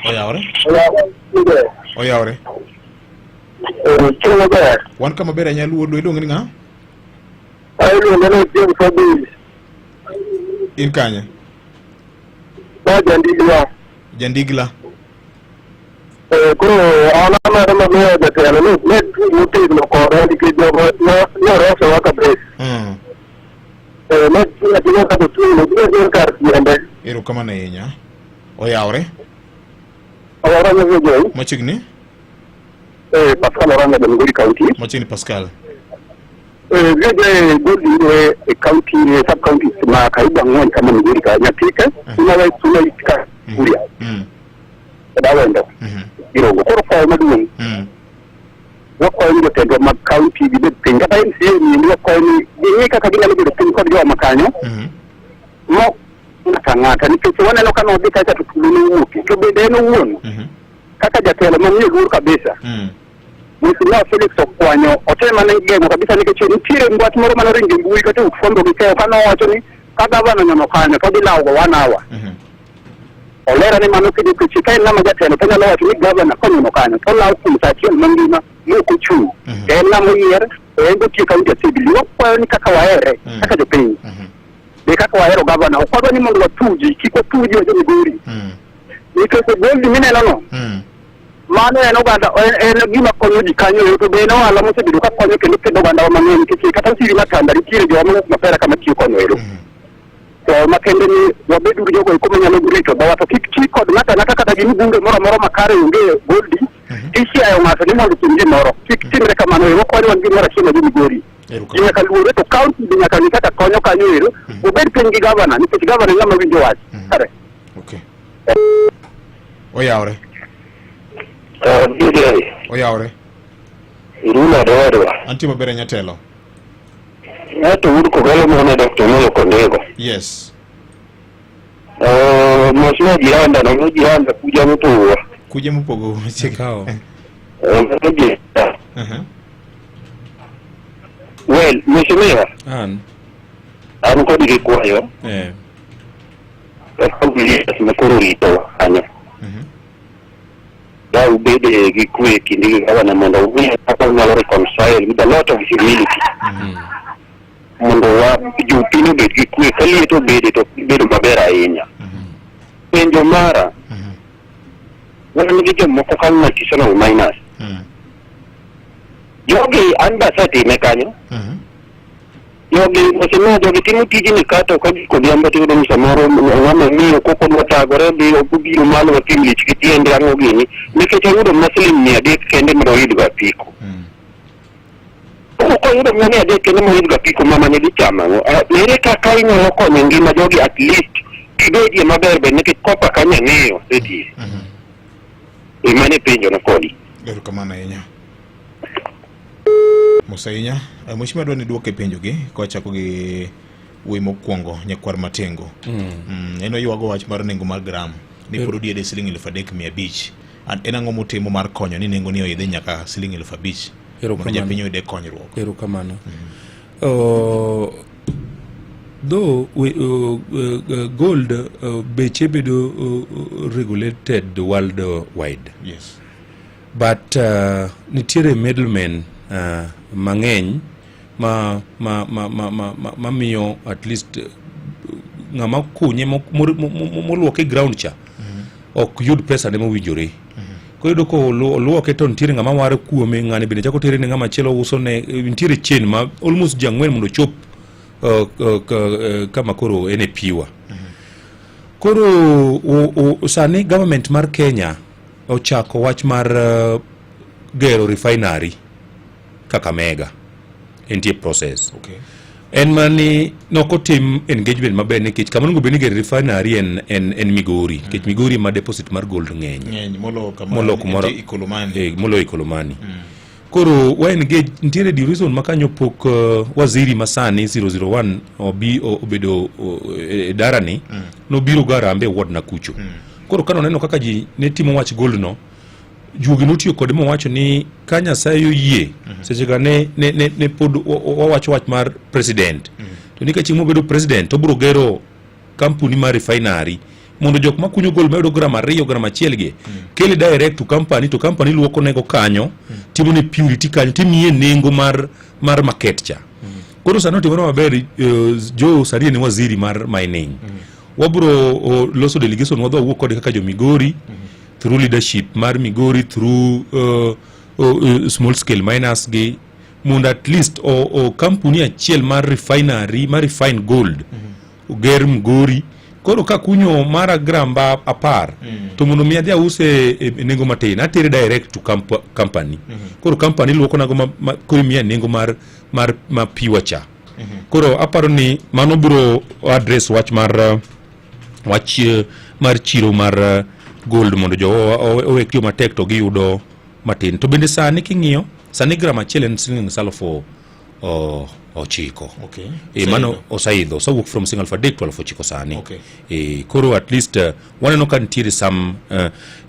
Oyawore. Oyawore. Chieng' maber. Wan kama ber ahinya luo iluongi ni ng'a? Iluonga ni Ochieng' Fabrice. In kanye? Ma Jandigla. Jandigla. Koro an amaro mamiyo jatelo ni ne motegno koda nikech jogo ne orosowa kabisa. Ne ating'o kaka ochung' ne kar tiende. Erokamano ahinya. Oyawore. Oyawore Nyasye Machiegni? Pascal Oranga, Migori County. Machiegni Pascal. Vile gold yudore e county, e sub counties ma karibu ang'wen kama Migori ka Nyatike, Suna West, Suna East ka Kuria, kod Awendo gi Rongo. Koro kwayo maduong' wakwayo ni jotendwa mag county gibed piny kata MCA ni wakwayo ni ging'i kaka ginyalo bedo piny kod jowa makanyo mo ng'ato ang'ata nikech waneno ka nodhi kacha to tulo nowuoki to bende en owuon kaka jatelo mamiyo luor kabisa Mheshimiwa Felix Okwanyo otem ane geng'o kabisa nikech nitiere wach moro mane oringo e mbui kata e ut fwambo gi keyo kane owacho ni ka gavana onyono kanyo to odhi lawo go one hour. Olera ni mano kendo nikech ka en ng'ama jatelo to onyalo wacho ni gavana konyono kanyo to olawo kuom saa achiel mangima mok ochung'. To en ng'ama oyier to en be otiyo county assembly. Wakwayo ni kaka wahere kaka jopiny be kaka wahero gavana ok wadwa ni mondo watuji kik watuji wa jo Migori nikech gold mineno no mano en oganda en gima konyo ji kanyo to be en ohala mosebedo ka konyo kendo kelo ogandawa mang'eny nikech kata osiri matanda nitiere jowa mawuok mapera kama tiyo kono ero to makende ni wabed uru jogo eko manyalo rito dhowa to kik ti kod ng'ato ang'ata kata gin bunge moro amora makare onge goldi isiayo ng'ato ni mondo otim gimoro kik timre kamano ero wakwayo wan gimoro achiel ma jo Migori ji nyaka luore to county be nyaka ng'i kaka konyo kanyo ero obed piny gi gavana nikech gavana e ng'ama winjo wach kare. Okay. Oyawre. Oyawre. Iruna dowadwa. Antie maber e nyatelo. Ng'ato wuod Kogalo mane Dr. Omolo Kondego. Yes. Mheshimiwa jiranda na jiranda kuja mpogo. Kuja mpogo machiegni. Kawo. Jiranda. Well, Mheshimiwa, An. an kod gi kwayo. Kaka leaders ma koro ritowa kanyo. Da ubed gi kwe e kindi gi gavana mondo ung'e kaka unyalo reconcile with a lot of humility. Mondo wa jopiny obed gi kwe ka liet obede to bedo maber ahinya. Penjo mara, wan gi jomoko ka artisanal miners. Jogi an be asetime kanyo. Jogi osemiyo jogi timo tijni kata ka gik odhiambo to iyudo ni samoro ng'ama miyo koko dwa thagore dhi obiro malo watim lich gi tiende ang'o gini nikech oyudo mana siling 300 kende mondo oyud go apiko. Koro koyudo mana 300 kende moyud go apiko mama ne dhi chamo ang'o? Ere kaka inyalo konyo ngima jogi at least gibedie maber be nikech kopa kanyo ang'eyo osetiye. E mano e penjo na kodi. Erokamano ahinya. Mos ahinya. Mheshimiwa adwa ni duoke penjogi kawachako gi wuoyi mokwongo nyakwar Matengo. En oywago wach mar nengo mar gram ni pod odiede siling 3500. En ang'o mutimo mar konyo ni nengo ni oidhi nyaka siling 5000 mondo japiny oyude konyruok? Erokamano. Though gold beche bedo regulated worldwide. Yes. But nitiere middlemen mang'eny ma ma ma ma ma ma mamiyo at least ng'ama kunye moluoke ground cha ok yud pesa ne mowinjore. Koro iyudo ka oluoke to nitiere ng'ama waro kuome, ng'ani bende chako tere ne ng'ama chielo uso ne, nitiere chain ma almost ji ang'wen mondo ochop kama koro en e piwa. Koro sani government mar Kenya ochako wach mar gero refinery Kakamega. Entie process. Okay. En mana ni nokotim engagement maber nikech kama onego bed ni gero refinery en Migori. Nikech Migori ema deposit mar gold ng'eny. Ng'eny molo kama Molo kumoro. nitie Ikolomani. Molo Ikolomani. Koro wa engage nitiere duration ma kanyo pok waziri masani 001 obi obedo e darani nobiro ga Harambee ward na kucho. Koro kane oneno kaka ji ne timo wach gold no, juogi notiyo kode mowacho ni ka Nyasaye oyie seche ga ne pod wawacho wach mar president. To ni ka chieng' mobedo president to obiro gero kampuni mar refinery mondo jok makunyo gold mayudo gram 2 gram 1 gi kele direct to company to company luoko nego kanyo timo ne purity kanyo timiye nengo mar market cha. Koro sani otimore maber Joe sani en waziri mar mining. Wabro loso delegation wadhi wawuo kode kaka jo Migori through leadership mar Migori through small scale miners gi mondo at least o kampuni achiel mar refinery mar refine gold oger Migori Koro ka kunyo mara gram ba 10 to mondo mi adhi ause e nengo matin, atere direct to company. Koro company luoko nago ma koro imiya nengo mar ma pure cha. Koro aparo ni mano biro address wach mar wach mar chiro mar gold mondo jo owe tiyo matek to giyudo matin. To bende sani king'iyo, sani gram achiel en siling 9,000. E, mano oseidho, osewuok from siling 3,000 to 9,000 sani. E, koro at least waneno ka nitiere some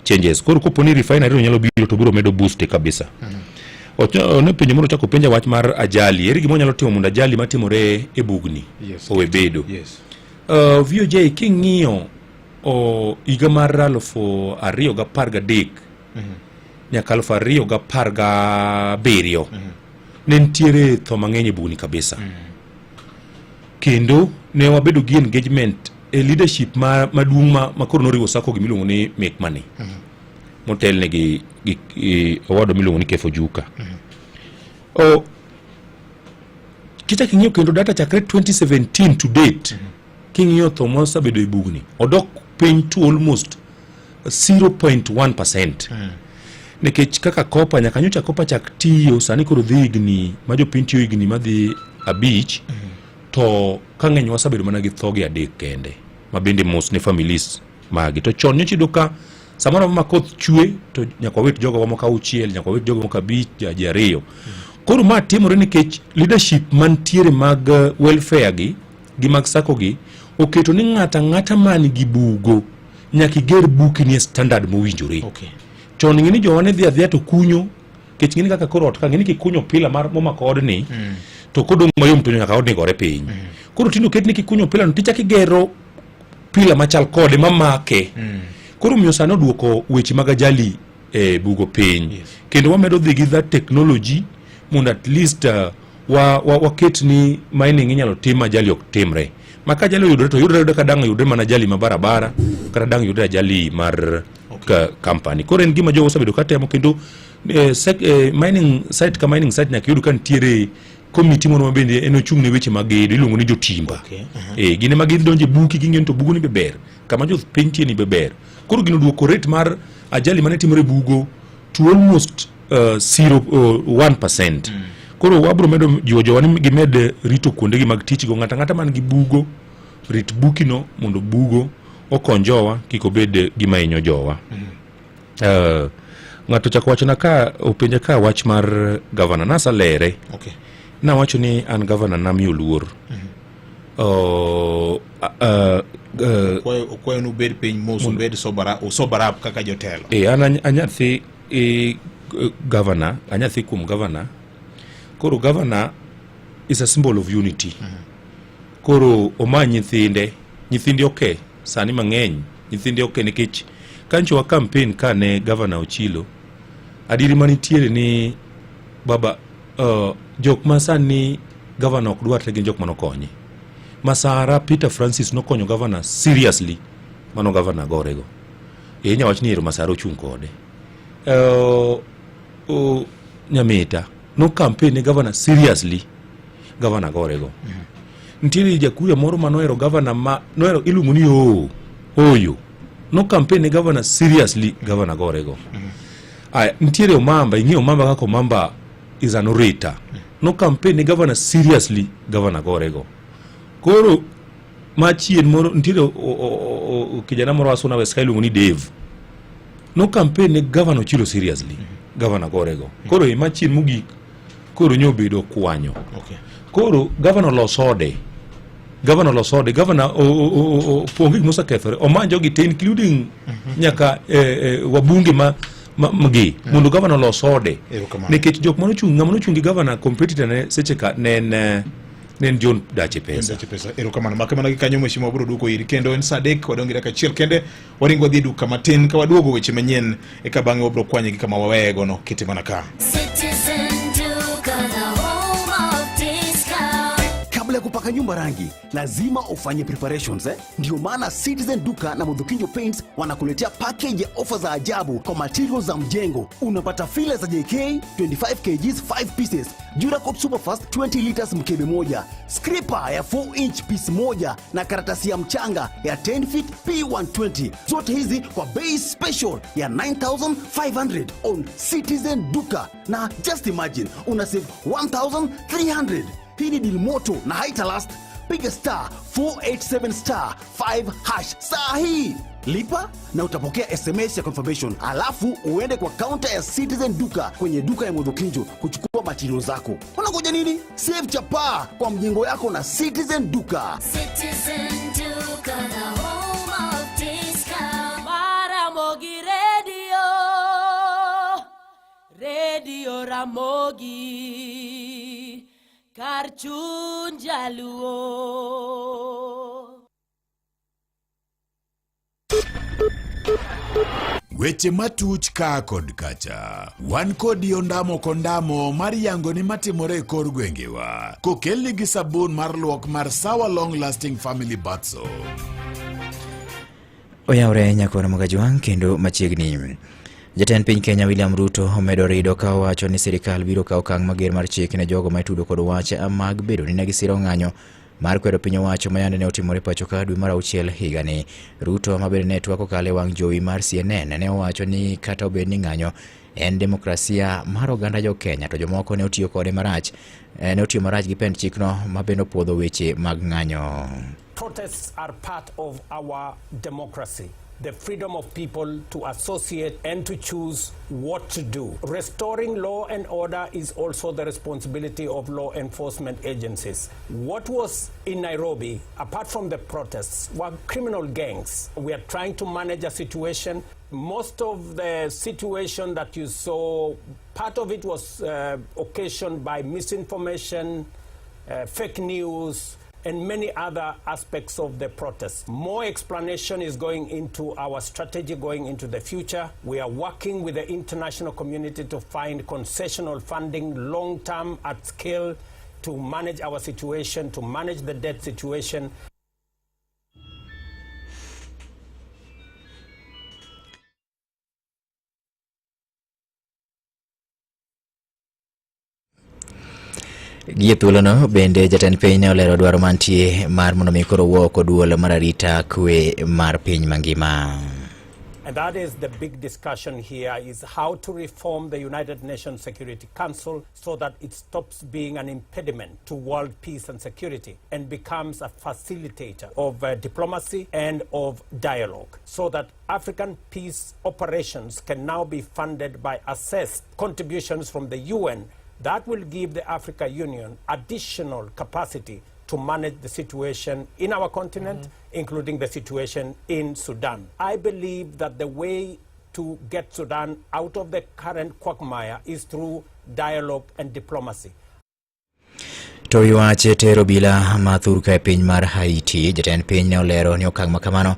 changes. Koro kopo ni refinery no nyalo biro to biro medo boost kabisa. Ne penjo moro chako penja wach mar ajali. Ere gima wanyalo timo mondo ajali matimore e bugni owe bedo? VOJ king'iyo higa mar 2013 nyaka 2017 ne nitiere tho mang'eny e bugni kabisa. Kendo ne wabedo gi engagement e leadership maduong' ma koro noriwo sacco gi miluongo ni Make Money motelne gi owadwa miluongo ni Kefo Juka. Kichak ing'iyo kendo data chakre 2017 to date, king'iyo tho mosebedo e bugni odok piny to almost 0.1%. Nikech kaka copper nyaka nyocha copper chak tiyo sani koro dhi higni ma jopiny tiyo higni madhi 5 to ka ng'eny wasebedo mana gi thoge 3 kende ma bende mos ne families magi. To chon nyocha iyudo ka samoro ma koth chwe to nyaka wawit jogo moko 6, nyaka wawit jogo moko 5, ji 2. Koro ma timore nikech leadership mantiere mag welfare gi mag sacco gi oketo ni ng'ata ang'ata man gi bugo nyaka iger buki ni e standard mowinjore. Chon ing'e ni jowa ne dhi adhiya to kunyo, nikech ing'e ni kaka koro ot ka ing'e ni kikunyo pila mar momako odni to kodong' mayom to nyaka odni gore piny. Koro tinde oket ni kikunyo pila no tichako igero pila machal kode mamake. Koro omiyo sani oduoko weche mag ajali e bugo piny. Kendo wamedo dhi gi that technology mondo at least waket ni mining inyalo tim ajali ok timre. Ma ka ajali oyudore to yudore ayuda ka dang' oyudre mana ajali ma barabara kata dang' yudre ajali mar company. Koro en gima jogo osebedo ka temo kendo mining site ka mining site nyaka iyud ka nitiere committee moro ma bende en ochung' ne weche mag gedo iluongo ni jotimba. Gin ema gidonjo e buki ging'iyo ni to bugo ni be ber, kama jopiny tie ni be ber. Koro gino duoko rate mar ajali mane timore e bugo to almost 0.1%. Koro wabro medo jiwo jowa ni gimed rito kuondegi mag tich go. Ng'ato ang'ata man gi bugo, rit bukino mondo bugo okony jowa kik obed gima hinyo jowa. Ng'ato chako wachona ka openja ka wach mar gavana nasalere. Nawacho ni an gavana namiyo luor. Okwayo ni ubed piny mos, ubed sober up kaka jotelo. An anyathi gavana, anyathi kuom gavana. Koro gavana is a symbol of unity. Koro omany nyithinde oke sani mang'eny, nyithinde oke nikech kancho wa campaign ka ne gavana Ochilo, adieri manitiere ni baba jok ma sani gavana ok dwar te gin jok manokonye. Masara Peter Francis nokonyo gavana seriously, mano gavana gorego. Inya wach ni ero Masara ochung' kode. Nyamita no campaign ne gavana seriously, gavana gorego. Nitiere jakuya moro manohero gavana ma nohero iluongo ni Oyo. No campaign ne gavana seriously, gavana gorego. Aya, nitiere Omamba, ing'eyo Omamba kaka Omamba is an orator. No campaign ne gavana seriously, gavana gorego. Koro machien moro nitiere kijana moro Asuna West ka iluongo ni Dave. No campaign ne gavana Ochilo seriously, gavana gorego. Koro e machien mogik koro nyobedo kwanyo. Koro gavana oloso ode. Gavana oloso ode, gavana onge gima osekethore. Omany jogi te including nyaka wabunge ma gi mondo gavana olos ode. Erokamano. Nikech jok manochung' ng'ama nochung' gi gavana competitor ne seche ka ne en ne en John Dache Pesa. Dache Pesa. Erokamano. Make mana gi kanyo mheshimiwa biro duoko iri kendo en saa 3 wadong' gi dakika achiel kende waringo wadhi e duka matin ka waduogo weche manyien eka bang'e wabiro kwanye gi kama waweye gono kete mana ka. Citizen Duka, the home of discount. Kabla ya Kupaka nyumba rangi lazima ufanye preparations eh? Ndio maana Citizen Duka na Mudhukinjo Paints wanakuletea package ya ofa za ajabu kwa materials za mjengo. Unapata fila za JK 25 kgs 5 pieces, Duracoat Superfast 20 liters mkebe moja, scraper ya 4 inch piece moja na karatasi ya mchanga ya 10 feet P120. Zote hizi kwa bei special ya 9500 on Citizen Duka, na just imagine una save 1300. Hii ni deal moto na haita last. Piga star 487 star 5 hash saa hii, lipa na utapokea SMS ya confirmation, alafu uende kwa kaunta ya Citizen Duka kwenye duka ya Mudhukinjo kuchukua material zako. Unangoja nini? Save chapaa kwa mjengo yako na Citizen Duka. Citizen Duka, the home of discount. Ramogi Radio, Radio Ramogi, kar chuny jaluo. Weche matuch ka kod kacha. Wan kodi ondamo kondamo mar yango ni matimore e kor gwengewa. Kokelni gi sabun mar luok mar Sawa Long Lasting Family Bath Soap. Oyawre nyakora Mogajwang' kendo machiegni. Jatend piny Kenya William Ruto omedo rido ka owacho ni sirikal biro kawo okang' mager mar chik ne jogo ma itudo kod wach mag bedo ni ne gisiro ng'anyo mar kwedo piny owacho ma yande ne otimore pacho ka dwe mar auchiel higani. Ruto ma bende ne twak kokalo e wang' jowi mar CNN ne owacho ni kata obed ni ng'anyo en demokrasia mar oganda jo Kenya to jomoko ne otiyo kode marach ne otiyo marach gi pend chikno ma bende opuodho weche mag ng'anyo. Protests are part of our democracy. The freedom of people to associate and to choose what to do. Restoring law and order is also the responsibility of law enforcement agencies. What was in Nairobi, apart from the protests, were criminal gangs. We are trying to manage a situation. Most of the situation that you saw, part of it was occasioned by misinformation, fake news, and many other aspects of the protest. More explanation is going into our strategy going into the future. We are working with the international community to find concessional funding long-term at scale to manage our situation, to manage the debt situation. Gie thuolono bende jatend piny ne olero dwaro mantie mar mondo mi koro wuo oko duol mar arita kwe mar piny mangima. And that is the big discussion here, is how to reform the United Nations Security Council so that it stops being an impediment to world peace and security and becomes a facilitator of diplomacy and of dialogue, so that African peace operations can now be funded by assessed contributions from the UN. That will give the Africa Union additional capacity to manage the situation in our continent, including the situation in Sudan. I believe that the way to get Sudan out of the current quagmire is through dialogue and diplomacy. To ywach tero obila ma thurka e piny mar Haiti, jatend piny ne olero ni okang' ma kamano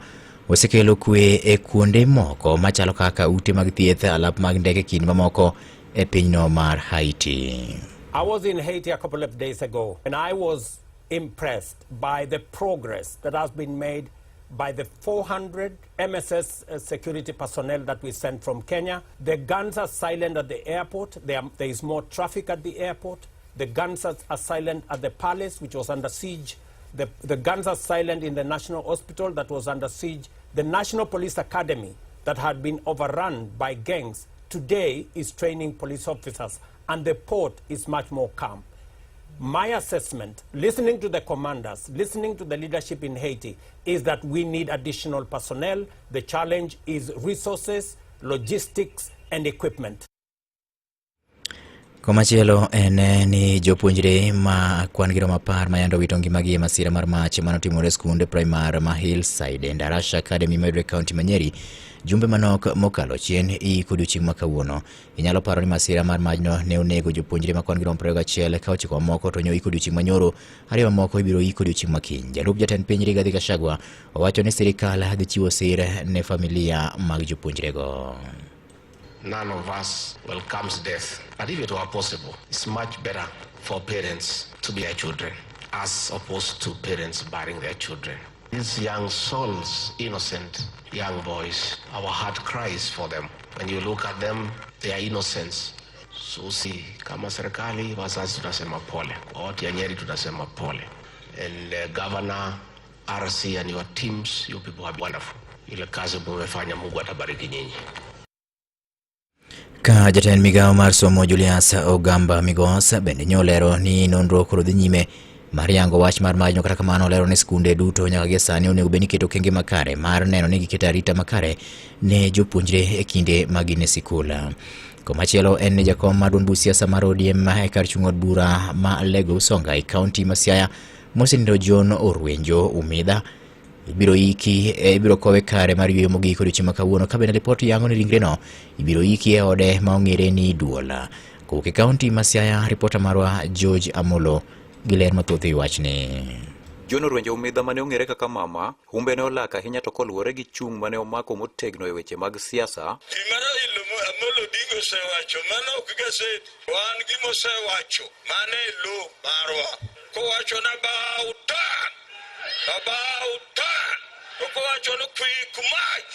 osekelo kwe e kuonde moko machalo kaka ute mag thieth, alap mag ndeke kind mamoko e pinyno mar Haiti. I was in Haiti a couple of days ago, and I was impressed by the progress that has been made by the 400 MSS security personnel that we sent from Kenya. The guns are silent at the airport. There is more traffic at the airport. The guns are silent at the palace, which was under siege. The guns are silent in the National Hospital that was under siege. The National Police Academy that had been overrun by gangs today is training police officers, and the port is much more calm. My assessment, listening to the commanders, listening to the leadership in Haiti, is that we need additional personnel. The challenge is resources, logistics, and equipment. Komachielo en ni jopuonjre ma kwan gi romo 10 ma yande owito ngimagi e masira mar mach manotimore e skunde primar ma Hillside and Arasha Academy mayudore e kaunti ma Nyeri jumbe manok mokalo chien iko odiochieng' ma kawuono. Inyalo paro ni masira mar majno ne onego jopuonjre ma kwan gi romo 21 ka 9 mamoko to nyo iko odiochieng' manyoro, 2 mamoko ibiro iko odiochieng' ma kiny. Jalup jatend piny Rigathi Gachagua owacho ni sirikal dhi chiwo sir ne familia mag jopuonjrego. None of us welcomes death, but if it were possible, it's much better for parents to be their children. As opposed to parents burying their children. These young souls, innocent young boys, our heart cries for them. When you look at them, they are innocents. Sisi kama serikali, wazazi tunasema pole, kwa watu ya Nyeri tunasema pole. And Governor, RC and your teams, you people are wonderful. Ile kazi mumefanya, Mungu atabariki nyinyi. Ka jatend migawo mar somo Julius Ogamba Migos bende nyolero ni nonro koro dhi nyime mar yango wach mar majno. Kata kamano olero ni skunde duto nyaka gie sani onego bed ni keto okenge makare mar neno ni giketo arita makare ne jopuonjre e kinde ma gin e sikul. Komachielo en ni jakom mar duond buch siasa mar ODM e kar chung' od bura ma Alego Usonga e kaunti ma Siaya mosenindo John Orwenjo Umidha ibiro iki ibiro kowe kare mar yweyo mogik odiochieng' ma kawuono ka bende ripot yango ni ringreno ibiro iki e ode ma ong'ere ni Duol. Kowuok e kaunti ma Siaya, ripota marwa George Amolo gi ler mathoth e wachni. John Orwenjo Umidha mane ong'ere kaka Mama, humbe ne olak ahinya to koluwore gi chung' mane omako motegno e weche mag siasa. Gima Raila Amolo Odinga osewacho, mano ok gaset, wan gima osewacho, mano e lo marwa. Kowacho ni about turn, about turn, to kowacho ni quick march,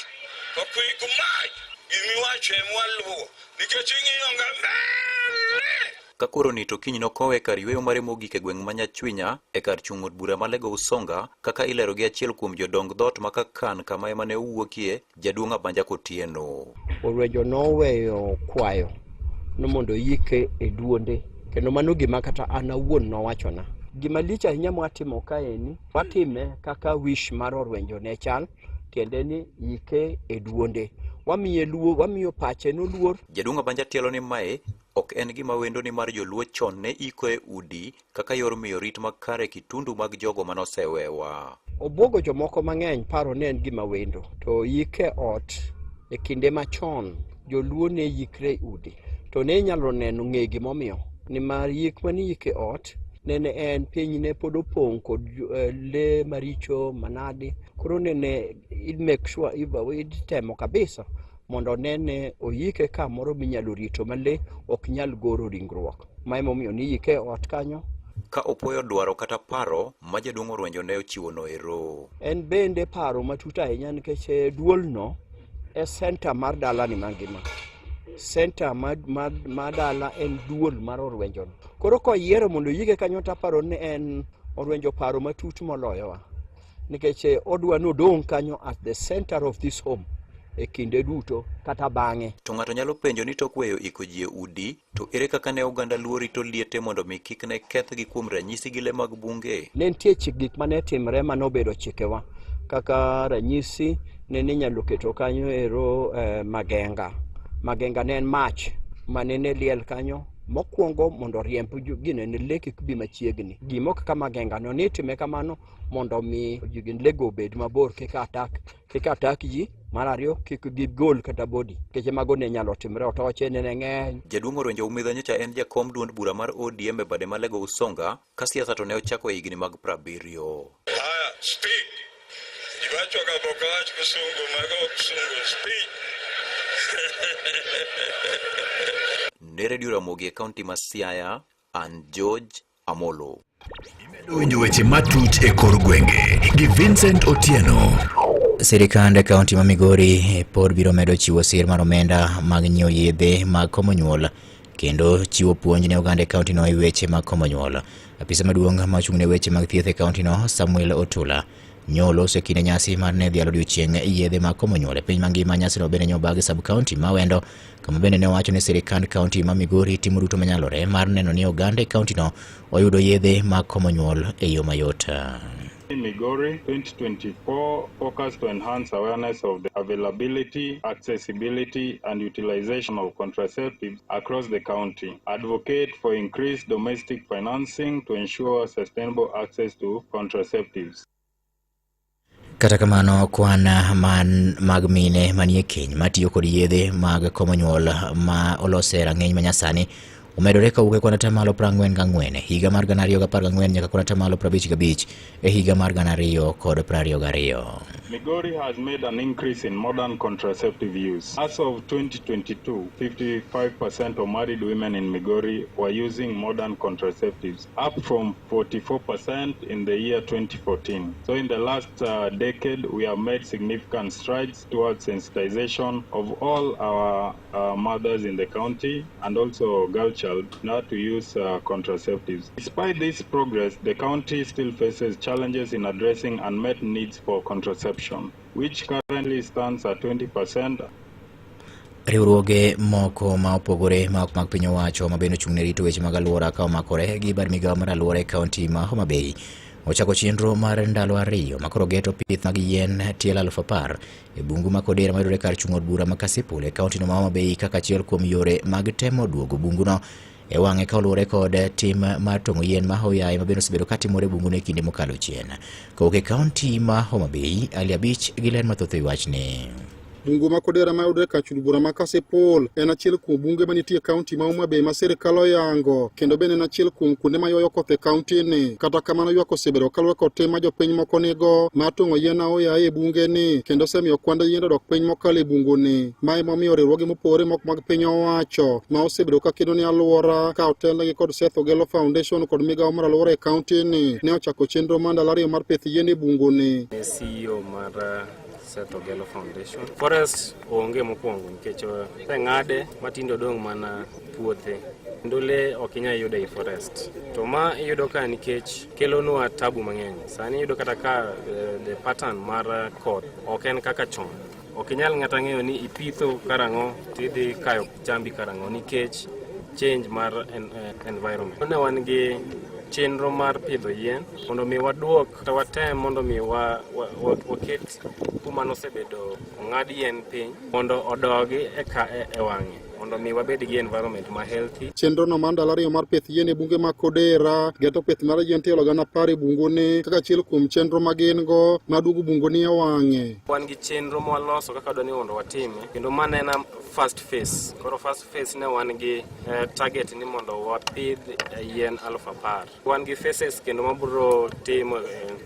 to quick march, gimiwacho ema waluwo, nikech ing'iyo nga mbele. Ka koro ni to kiny nokowe kar yweyo mare mogik e gweng' ma Nyachwinya e kar chung' od bura ma Alego Usonga kaka ilero gi achiel kuom jodong dhoot ma Kakan kama ema ne owuokie jaduong' Abanja Kotieno. Orwenjo noweyo kwayo ni mondo oyike e duonde, kendo mano gima kata an awuon nowachona. Gima lich ahinya mwatimo kaeni, watime kaka wish mar Orwenjo ne chal, tiende ni yike e duonde. Wamiye luor, wamiyo pache noluor. Jaduong' Abanja tielo ni mae ok en gima wendo ni mar joluo chon ne iko e udi kaka yor miyo rit makare kitundu mag jogo manosewewa. Obwogo jomoko mang'eny paro ni en gima wendo, to yike ot e kinde machon joluo ne yikre e udi, to ne inyalo neno ng'e gimomiyo, nimar yik mane iyike ot nene en piny ne pod opong' kod le maricho manadi, koro nene i make sure itemo kabisa mondo nene oyike kamoro minyalo rito ma le ok nyal goro ringruok. Ma emomiyo niyike e ot kanyo. Ka opuoyo dwaro kata paro ma jaduong' Orwenjo ne ochiwo no ero. En bende paro matut ahinya nikech duolno e center mar dalani mangima. Center ma dala en duol mar Orwenjo. Koro koyiero mondo oyike kanyo to aparo ni en Orwenjo paro matut moloyowa. Nikech odwa ni odong' kanyo at the center of this home e kinde duto kata bang'e. To ng'ato nyalo penjo ni tok weyo iko ji e udi, to ere kaka ne oganda Luo rito liete mondo mi kik ne kethgi kuom ranyisi gi le mag bunge? Ne nitie gik mane timre mane obedo chikewa. Kaka ranyisi ne inyalo keto kanyo ero magenga. Magenga ne en mach mane ne liel kanyo mokwongo mondo oriemb ginene le kik bi machiegni. Gimo kaka magenga no nitime kamano mondo mi gin lego obed mabor kik attack ji. Mar ariyo kik gigol kata body nikech mago ne nyalo timre otoche ne ng'eny. Jaduong' Orwenjo Umidha nyocha en jakom duond bura mar ODM e bade ma Alego Usonga ka siasa to ne ochako e higni mag 70. Haya, speak. Iwacho ka bok wach kisungu, mago kisungu, speak. Ne Radio Ramogi e kaunti ma Siaya, an George Amolo. Winjo weche matuch e kor gwenge gi Vincent Otieno. Sirikand kaunti ma Migori pod biro medo chiwo sir mar omenda mag nyiewo yedhe mag komo nyuol kendo chiwo puonj ne oganda e kaunti no e weche mag komo nyuol. Apisa maduong' ma ochung' ne weche mag thieth e kaunti no Samuel Otula nyoloso e kinde nyasi mar ne dhialo odiochieng' yedhe mag komo nyuol e piny mangima. Nyasino bende nyobag e sub county ma Wendo, kama bende ne owacho ni sirikand kaunti ma Migori timo duto manyalore mar neno ni oganda e kaunti no oyudo yedhe mag komo nyuol e yo mayot. Migori 2024 focus to enhance awareness of the availability, accessibility, and utilization of contraceptives across the county. Advocate for increased domestic financing to ensure sustainable access to contraceptives. Kata kamano, kwan man mag mine manie keny matiyo kod yedhe mag komo nyuol ma olos e rang'iny manyasani omedore kowuok e kwan atamalo 44 higa mar 2014 nyaka kwan atamalo 55 e higa mar 2022. Migori has made an increase in modern contraceptive use. As of 2022, 55% of married women in Migori were using modern contraceptives, up from 44% in the year 2014. So in the last decade, we have made significant strides towards sensitization of all our mothers in the county and also girl child not to use contraceptives. Despite this progress, the county still faces challenges in addressing unmet needs for contraception, which currently stands at 20%. Riwruoge moko ma opogore ma ok mag piny owacho ma bende ochung' ne rito weche mag alwora ka omakore gi bad migawo mar alwora e kaunti ma Homa Bay ochako chenro mar ndalo ariyo ma koro geto pith mag yien tielo 10,000 e bungu ma Kodera mayudore kar chung' od bura ma Kasipul e kaunti no ma Homa Bay kaka achiel kuom yore mag temo duogo bunguno e wang'e ka oluwore kod tim mar tong'o yien ma hoyaye ma bende osebedo ka timore e bunguno e kinde mokalo chien. Kowuok e kaunti ma Homa Bay, Ali Abich gi ler mathoth e wi wachni. Bungu ma Kodera ma yudore kar chul bura ma Kasipul en achiel kuom bunge manitie e kaunti ma Homa Bay ma sirkal oyango kendo bende en achiel kuom kuonde ma ywayo koth e kaunti ni. Kata kamano ywak osebedo kaluwore kod tim ma jopiny moko nigo mar tong'o yien aoyaye e bunge ni kendo osemiyo kwand yiende odok piny mokalo e bungu ni. Ma emomiyo riwruoge mopogore moko mag piny owacho ma osebedo ka kedo ne alwora ka otelnegi kod Seth Ogello Foundation kod migawo mar alwora e kaunti ni ne ochako chenro mar ndalo ariyo mar pith yien e bungu ni. CEO mar Seth Ogello Foundation. Forest onge mokwongo nikech oseng'ade matinde odong' mana puothe kendo lee ok inyal yudo ei forest. To ma iyudo ka nikech kelonwa tabu mang'eny. Sani iyudo kata ka the pattern mar koth ok en kaka chon. Ok inyal ng'ata ng'eyo ni ipitho karang'o tidhi kayo chambi karang'o nikech change mar environment. Ne wan gi chenro mar pidho yien mondo mi waduok kata watem mondo mi waket kuma nosebedo ong'ad yien piny mondo odogi e wang'e mondo mi wabed gi environment ma healthy. Chenro no mar ndalo ariyo mar pith yien e bunge mag Kodera geto pith mar yien tielo 10,000 e bungu ni kaka achiel kuom chenro ma gin go mar duogo bungu ni e wang'e. Wan gi chenro mwaloso kaka wadwa ni mondo watime kendo mano en first phase. Koro first phase ne wan gi target ni mondo wapidh yien 10,000. Wan gi phases kendo mabiro timo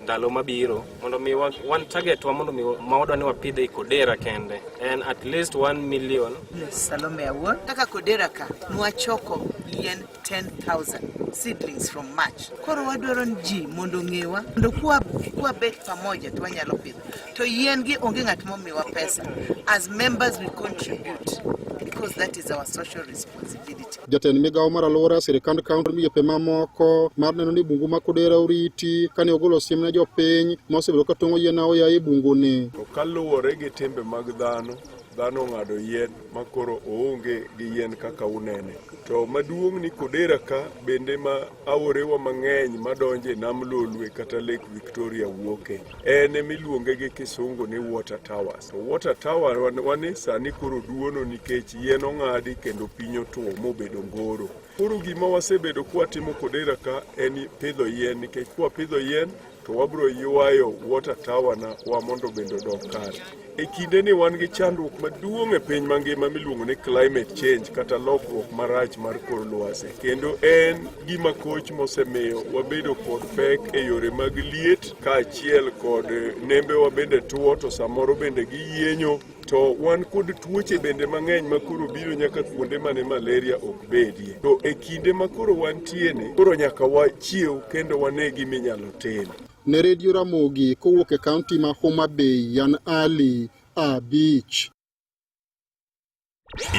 ndalo mabiro mondo mi wan target wa mondo mi ma wadwa ni wapidh ei Kodera kende en at least 1 million. Salome Awuor kaka Kodera ka nwachoko yien 10,000 seedlings from March. Koro wadwaro ni ji mondo ong'ewa mondo kwa bet pamoja to wanyalo pidho. To yien gi onge ng'at momiwa pesa. As members we contribute because that is our social responsibility. Jatend migawo mar alwora e sirkand kaunti migepe mamoko mar neno ni bungu ma Kodera oriti kane ogolo siem ne jopiny ma osebedo ka tong'o yien aoyaye e bungu ni. To kaluwore gi timbe mag dhano, dhano ong'ado yien ma koro oonge gi yien kaka unene. To maduong' ni Kodera ka bende ma aorewa mang'eny madonje nam Lolwe kata Lake Victoria wuoke. En emiluonge gi kisungu ni water towers. To water tower wani sani koro duono nikech yien ong'adi kendo piny otuo mobedo ngoro. Koro gima wasebedo kwatimo Kodera ka en pidho yien nikech kwapidho yien to wabro ywayo water tower na wa mondo bende odog kare. E kinde ni wan gi chandruok maduong' e piny mangima miluongo ni climate change kata lokruok marach mar kor lwasi. Kendo en gima koch mosemiyo wabedo kod pek e yore mag liet kaachiel kod nembewa bende tuo to samoro bende giyienyo. To wan kod tuoche bende mang'eny ma koro biro nyaka kuonde mane malaria ok bedie. To e kinde ma koro wantie ni, koro nyaka wachiew kendo wane gima inyalo tim. Ne Radio Ramogi kowuok e kaunti ma Homa Bay, Yan Ali, Abich.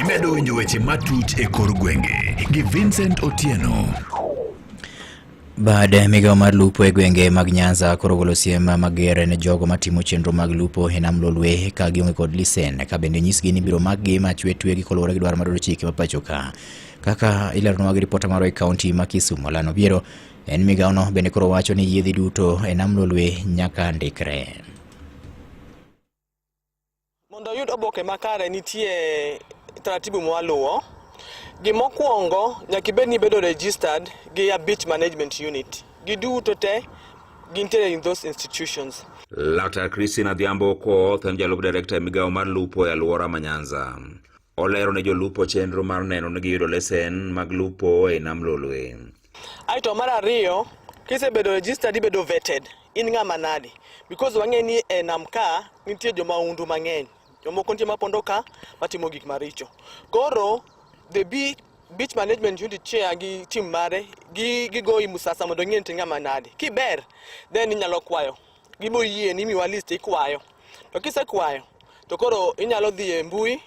Imedo winjo weche matut e kor gwenge gi Vincent Otieno. Bad migawo mar lupo e gwenge mag Nyanza koro ogolo siem mager ne jogo matimo chenro mag lupo e nam Lolwe ka gionge kod lisen ka bende nyisgi ni ibiro makgi ma chwe twegi koluwore gi dwaro mar chike ma pacho ka. Kaka ileronwa gi ripota marwa e kaunti ma Kisumu Alan Obiero, en migawono bende koro wacho ni yiedhi duto e nam Lolwe nyaka ndikre. Mondo oyud oboke makare nitie taratibu mwaluwo. Gimokwongo nyaka ibed ni ibedo registered gi a beach management unit. Giduto te gintiere in those institutions. Laktar Christine Adhiambo Okoth en jalup direkta e migawo mar lupo e alwora ma Nyanza. Olero ne jolupo chenro mar neno ni giyudo lesen mag lupo e nam Lolwe. Aeto mar ariyo, kisebedo registered ibedo vetted. In ng'ama nadi? Because wang'e ni e nam ka nitie jomahundu mang'eny. Jomoko nitie mapondo ka matimo gik maricho. Koro the beach management unit chair gi team mare gi gigoyi musasa mondo ng'e ni ng'ama nadi. Kiber, then inyalo kwayo. Gimo yie ni imiwa list ikwayo. To kisekwayo, to koro inyalo dhi e mbui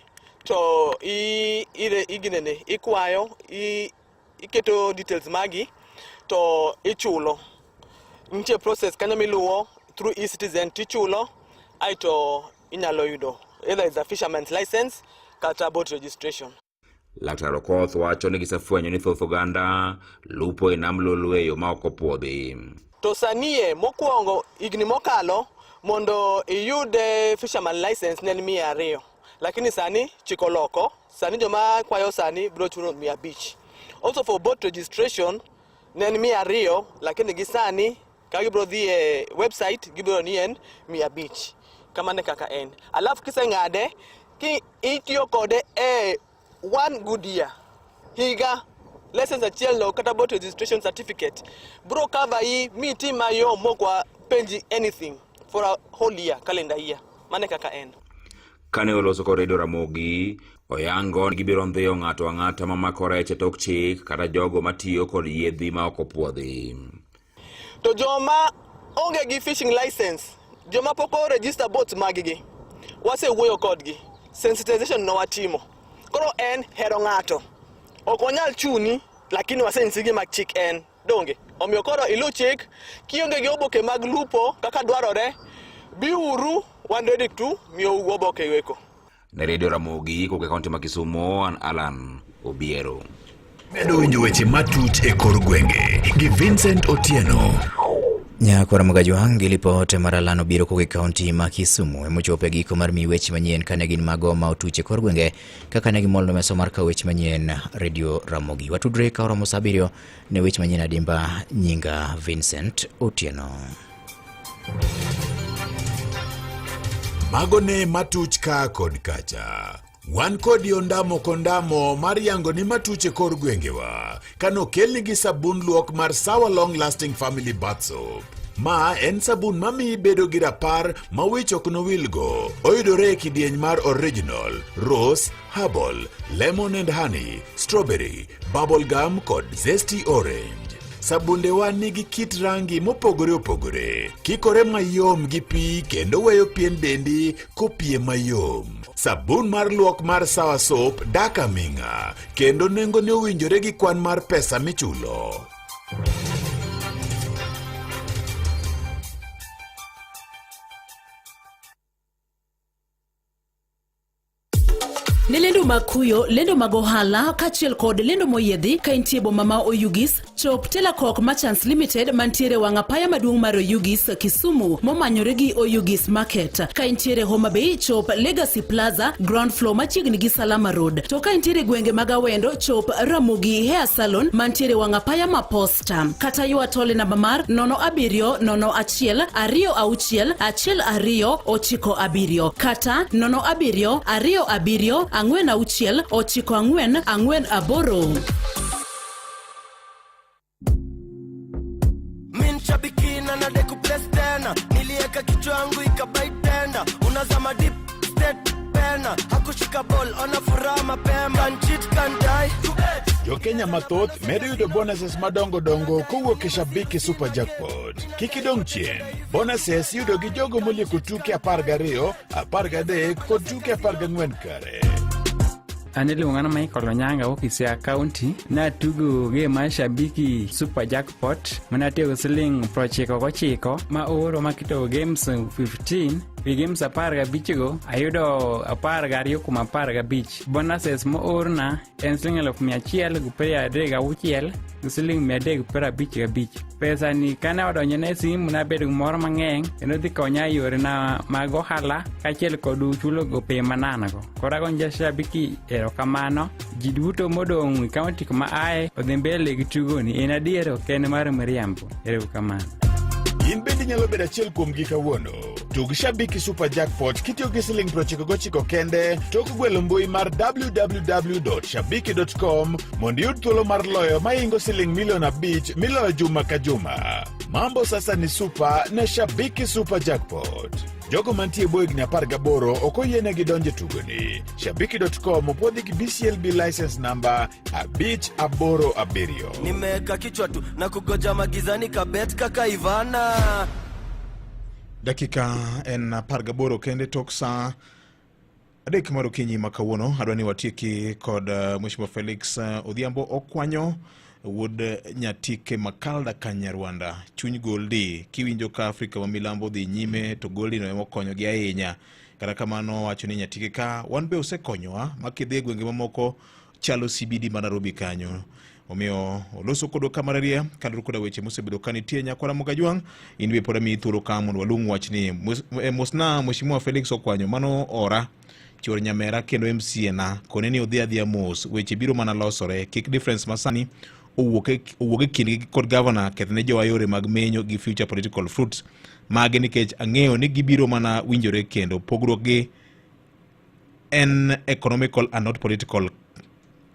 to i, ire, iginene, ikwayo, i, iketo details magi to ichulo. Nitie process kanyo miluwo through e-citizen tichulo aeto inyalo yudo either is a fisherman's license kata boat registration. Laktar Okoth wacho ni gisefwenyo ni thoth oganda lupo e nam Lolwe e yo ma ok opuodhi. To sanie mokwongo higni mokalo mondo iyud fisherman license ne en 200, lakini sani chik oloko, sani joma kwayo sani biro chulo 500. Also for boat registration ne en 200, lakini gi sani ka gibiro dhi e website gibiro ni en 500. Kamano e kaka en. Alafu kiseng'ade ki itiyo kode e one good year, higa license achiel no kata boat registration certificate bro cover yi mi tim mayom mok wapenji anything for a whole year, calendar year. Mano e kaka en. Kane oloso kod Radio Ramogi, oyango ni gibiro ndhiyo ng'ato ang'ata mamako rech e tok chik kata jogo matiyo kod yiedhi ma ok opuodhi. To joma onge gi fishing license, joma pok o register boats maggi, wasewuoyo kodgi, sensitization no watimo. Koro en hero ng'ato. Ok wanyal chuni, lakini wasenyisi gima chik en. Donge? Omiyo koro ilu chik, kionge gi oboke mag lupo kaka dwarore, biuru, wan ready to miyou oboke weko. Ne Radio Ramogi kowuok e kaunti ma Kisumo, an Alan Obiero. Medo winjo weche matut e kor gwenge gi Vincent Otieno. Nyakwar Mogajwang' gi lipot mar Alan Obiero kowuok e kaunti ma Kisumu emochopo e giko mar miyi weche manyien kane gin mago ma otuch e kor gwenge kaka ne gimolno meso mar kawo weche manyien Radio Ramogi. Watudre ka oromo saa 7 ne weche manyien adimba. Nyinga Vincent Otieno. Mago ne matuch ka kod kacha. Wan kodi ondamo kondamo mar yango ni matuch e kor gwengewa kanokelni gi sabun luok mar Sawa Long Lasting Family Bath Soap. Ma en sabun mamiyi bedo gi rapar ma wich ok nowilgo. Oyudore e kidieny mar original, rose, herbal, lemon and honey, strawberry, bubble gum kod zesty orange. Sabundewa nigi kit rangi mopogore opogore, kikore mayom gi pi kendo weyo pien dendi kopie mayom. Sabun mar luok mar Sawa Soap dak aming'a kendo nengone owinjore gi kwan mar pesa michulo. Ne lendo mag kuyo, lendo mag ohala kaachiel kod lendo moyiedhi ka intie boma ma Oyugis, chop Telakok Merchants Limited mantiere wang' apaya maduong' mar Oyugis, Kisumu momanyore gi Oyugis Market. Ka intiere Homa Bay, chop Legacy Plaza, ground floor machiegni gi Salama Road. To ka intiere gwenge mag Awendo, chop Ramogi Hair Salon mantiere wang' apaya ma Posta. Kata ywa tol e namba mar 0 7 0 1 2 6 1 2 9 7 kata 0 7 2 7 4 6 9 4 8. Min shabiki na nade kubless tena, nilieka kichwa yangu ikabai tenda, unazama deep state pena, hakushika ball ona furaha mapema, can cheat can die. Jo-Kenya mathoth medo yudo bonuses madongo dongo kowuok e Shabiki Super Jackpot. Kik idong' chien. Bonuses iyudo gi jogo molieko tuke 12, 13 kod tuke 14 kare. An iluonga ni Michael Onyanga wuok Siaya County. Natugo game mar Shabiki Super Jackpot manatiyo gi siling 99 ma ooro maketo games 15. Wi games 15 go ayudo 12 kuom 15. Bonuses moorna en siling 1,136 gi siling 355. Pesa ni kane odonjo na e simu nabedo gi mor mang'eny kendo dhi konya e yorena mag ohala kaachiel kod chulo gope mananago. Koro ago ne Shabiki erokamano. Ji duto modong' e kaunti kuma aye odhi mbele gi tugoni. En adier ok en mar miriambo. Erokamano. In bende inyalo bedo achiel kuomgi kawuono. Tug Shabiki Super Jackpot kitiyo gi siling 99 kende tok gwelo mbui mar www.shabiki.com mondo iyud thuolo mar loyo mahingo siling milion 5 miloyo juma ka juma. Mambo sasa ni super na Shabiki Super Jackpot. Jogo mantie e bwo higni 18 ok oyienegi donjo e tugoni. Shabiki.com opuodhi gi BCLB license number 587. Nimeweka kichwa tu na kugoja magizani kabet kaka Ivana. Dakika en 18 kende tok saa 3 mar okinyi ma kawuono. Adwa ni watieki kod Mheshimiwa Felix Odhiambo Okwanyo wuod Nyatike Makalda Kanyarwanda. Chuny Goldi, kiwinjo ka Afrika ma milambo dhi nyime to Goldi no ema okonyogi ahinya. Kata kamano wacho ni Nyatike ka wan be osekonyowa ma kidhi e gwenge mamoko chalo CBD ma Nairobi kanyo. Omiyo oloso kodwa ka marariya kaluwore koda weche mosebedo ka nitie. Nyakwara Mogajwang', in be pod amiyi thuolo ka mondo walung wachni. Mosna Mheshimiwa Felix Okwanyo, mano ora chuor nyamera kendo MCA na kone ni odhi adhiya mos, weche biro mana losore, kik difference masani owuok e kindgi kod governor keth ne jowa yore mag menyo gi future political fruits mage, nikech ang'eyo ni gibiro mana winjore kendo pogruok gi en economical and not political.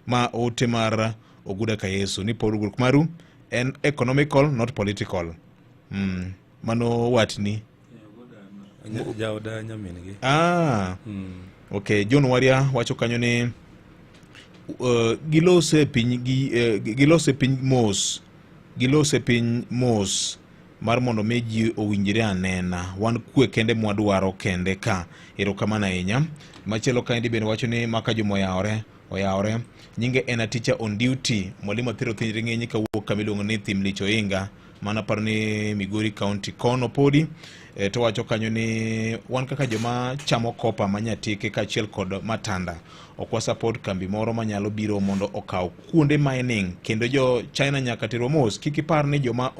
Ma ote mar Oguda Kayesu ni pogruok maru en economical not political. Mano watni. Jaoda nyamin-gi. Okay, John Waria wacho kanyo ni gilose piny gi, gilose piny mos, gilose piny mos mar mondo mi ji owinjre anena. Wan kwe kende mwadwaro kende ka. Erokamano ahinya. Machielo kaendi bende wacho ni maka juma oyawore, oyawore. Nyinge en a teacher on duty. Mwalimu Athiro Thinjre ng'eny kawuok kama iluongo ni Thim Lich Oinga. Mano aparo ni Migori County kono podi. To wacho kanyo ni wan kaka joma chamo kopa ma Nyatike kaachiel kod Matanda, ok wa support kambi moro manyalo biro mondo okaw kuonde mining, kendo jo China nyaka terwa mos. Kik ipar ni joma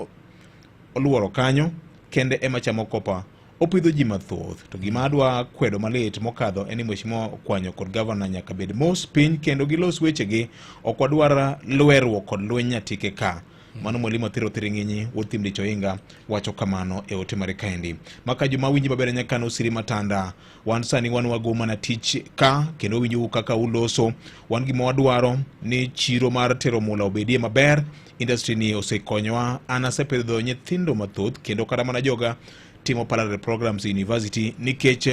oluoro kanyo kende ema chamo kopa, opidho ji mathoth. To gima adwa kwedo malit mokadho en ni Mheshimiwa Okwanyo kod gavana nyaka bed mos piny kendo gilos wechegi. Ok wadwar lweruok kod lweny Nyatike ka. Mano Mwalimu Athiro Thiring'inyi wuod Thim Lich Oinga wacho kamano e ote mare kaendi. Maka joma winji maber nyaka no Siri Matanda, wan sani wan wago mana tich ka kendo winjou kaka uloso. Wan gima wadwaro ni chiro mar tero mula obedie maber. Industry ni osekonyowa, an asepidho nyithindo mathoth kendo kata mana joga timo parallel programs e university nikech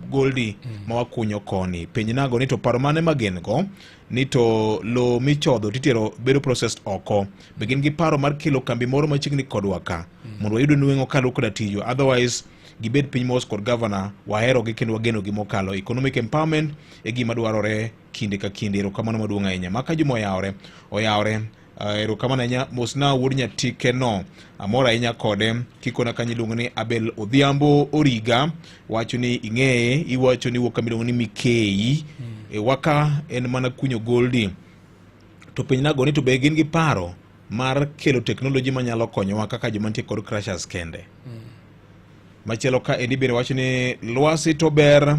goldi ma wakunyo koni. Penj nago ni to paro mane ma gin go ni to lo michodho titero bedo processed oko, be gin gi paro mar kelo kambi moro machiegni kodwa ka mondo wayud nweng'o kaluwore koda tijwa. Otherwise gibed piny mos kod governor, waherogi kendo wagenogi mokalo. Economic empowerment e gima dwarore kinde ka kinde. Erokamano maduong' ahinya. Maka juma oyawore, oyawore. Erokamano ahinya. Mosna wuod Nyatike no, amor ahinya kode. Kikona kanyo iluongo ni Abel Odhiambo Origa, wacho ni ing'eye, iwacho ni wuok kama iluongo ni Mikei. Waka en mana kunyo goldi. To penj nago ni to be gin gi paro mar kelo teknoloji manyalo konyowa kaka joma nitie kod crushers kende. Machielo ka endi bende wacho ni lwasi to ber,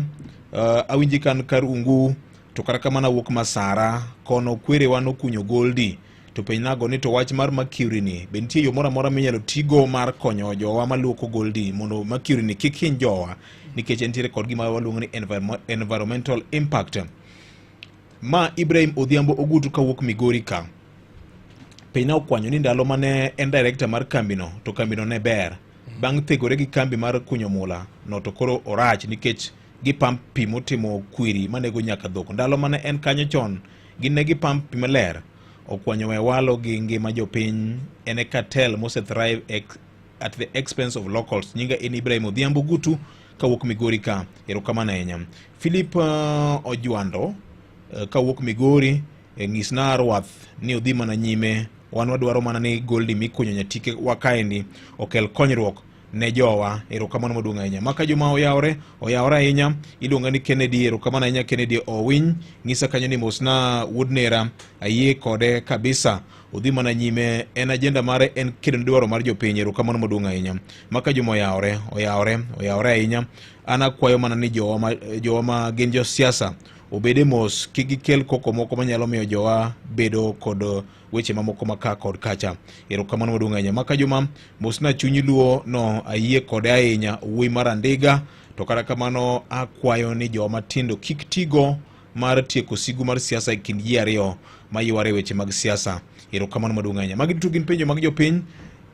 awinji kan kar ungu to kata kamano awuok Masara kono kwerewa nokunyo goldi. To penj nago ni to wach mar mercury ni be nitie yo moro amora minyalo tigo mar konyo jowa maluoko goldi mondo mercury ni kik hiny jowa, nikech entiere kod gima waluongo ni environmental impact. Ma Ibrahim Odhiambo Ogutu kawuok Migori ka. Penj na Okwanyo ni ndalo mane en director mar kambino to kambino ne ber. Bang' thegore gi kambi mar kunyo mula no to koro orach nikech gipamp pi motimo kwiri manego nyaka dhok. Ndalo mane en kanyo chon gin ne gipamp pi maler. Okwanyo we walo gi ngima jopiny, en e cartel mose thrive at the expense of locals. Nyinga en Ibrahim Odhiambo Gutu kawuok Migori ka. Erokamano ahinya. Philip Ojwando kawuok Migori, nyisna Rwath ni odhi mana nyime. Wan wadwaro mana ni goldi mikunyo Nyatike wa kaendi okel konyruok ne jowa. Erokamano maduong' ahinya. Maka juma oyawore, oyawore ahinya. Iluonga ni Kennedy, erokamano ahinya Kennedy Owiny. Nyisa kanyo ni mosna wuod nera, ayie kode kabisa. Odhi mana nyime, en agenda mare en kedo ne dwaro mar jopiny. Erokamano maduong' ahinya. Maka juma oyawore, oyawore, oyawore ahinya. An akwayo mana ni jowa ma gin josiasa obede mos, kik gikel koko moko manyalo miyo jowa bedo kod weche mamoko ma ka kod kacha. Erokamano maduong' ahinya. Maka Juma, mosna chuny luo no ayie kode ahinya, wuoyi mar Andiga, to kata kamano akwayo ni jowa matindo kik tigo mar tieko sigu mar siasa e kind ji ariyo mayware e weche mag siasa. Erokamano maduong' ahinya. Magi duto gin penjo mag jopiny.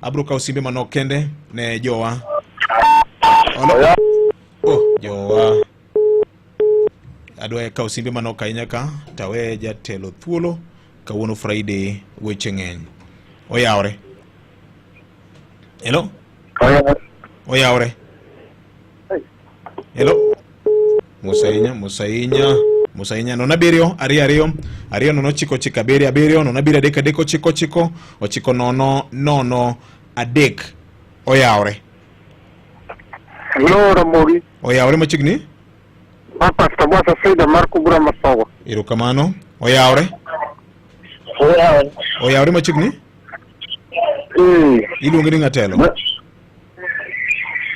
Abro kawo simbe manok kende ne jowa. Olo. Oh, jowa. Adwa kawo simbe manok ahinya ka tawe jatelo thuolo kawuono Friday weche ng'eny. Oyawre. Hello? Oyawre. Hello? Mos ahinya, mos ahinya, mos ahinya. 0 7 2 2 2 0 9 9 7 7 0 7 3 3 9 9 9 0 3. Oyawre. Hello, Ramogi. Oyawre machiegni. Ma Pastor Bwasa Frida mar Kubura Masogo. Erokamano. Oyawre. Oyawre. Oyawre machiegni. Eh. Iluongi ni ng'atelo?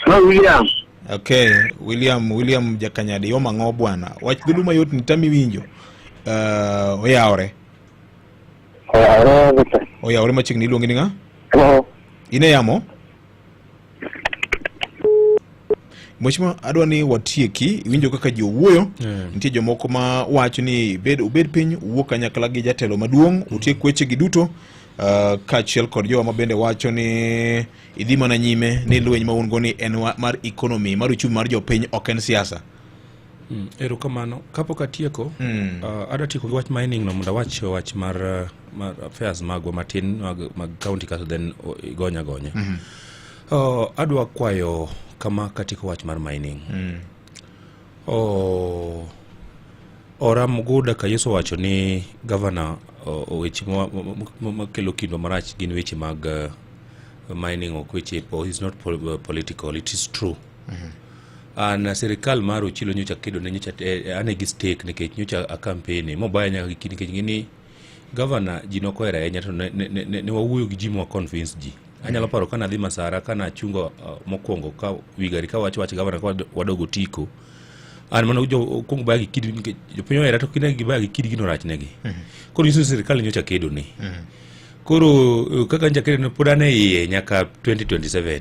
Ma William. Okay, William, William Jakanyadi yom ang'o bwana? Wach dhulu mayot ni tami winjo. Oyawre. Oyawre. Oyawre machiegni iluongi ni ng'a? Hello. In e yamo? Mheshimiwa, adwa ni watieki, iwinjo kaka ji owuoyo. Nitie jomoko ma wacho ni bed ubed piny, uwuo kanyakla gi jatelo maduong', utiek wechegi duto kaachiel kod jowa ma bende wacho ni idhi mana nyime ni lweny ma un go ni en mar economy, mar uchumi mar jopiny, ok en siasa. Erokamano. Kapok atieko, adwa tieko gi wach mining no mondo awach wach mar affairs magwa matin mag county kasto then igonya agonya. Adwa kwayo kama katieko wach mar mining. Ora Mguda ka Yesu owacho ni gavana weche makelo kindwa marach gin weche mag mining, ok weche, it's not political, it is true. An sirikal mar Ochilo nyocha kedo ne nyocha ane gi stake nikech nyocha a campaign mobaya nyaka gi kidi nikech ng'eni gavana ji nokohero ahinya to ne wawuoyo gi ji mwa convince ji. Anyalo paro kana adhi Masara kana achungo mokwongo ka wigari ka wacho wach gavana ka wadogo tiko. An mano jo okuongo baya gi kidi nikech jopiny ohera to kine gibaya gi kidi gino rach negi. Koro nyiso ni sirikal nyocha kedo ne. Koro kaka nyocha kedo ne pod an e iye nyaka 2027.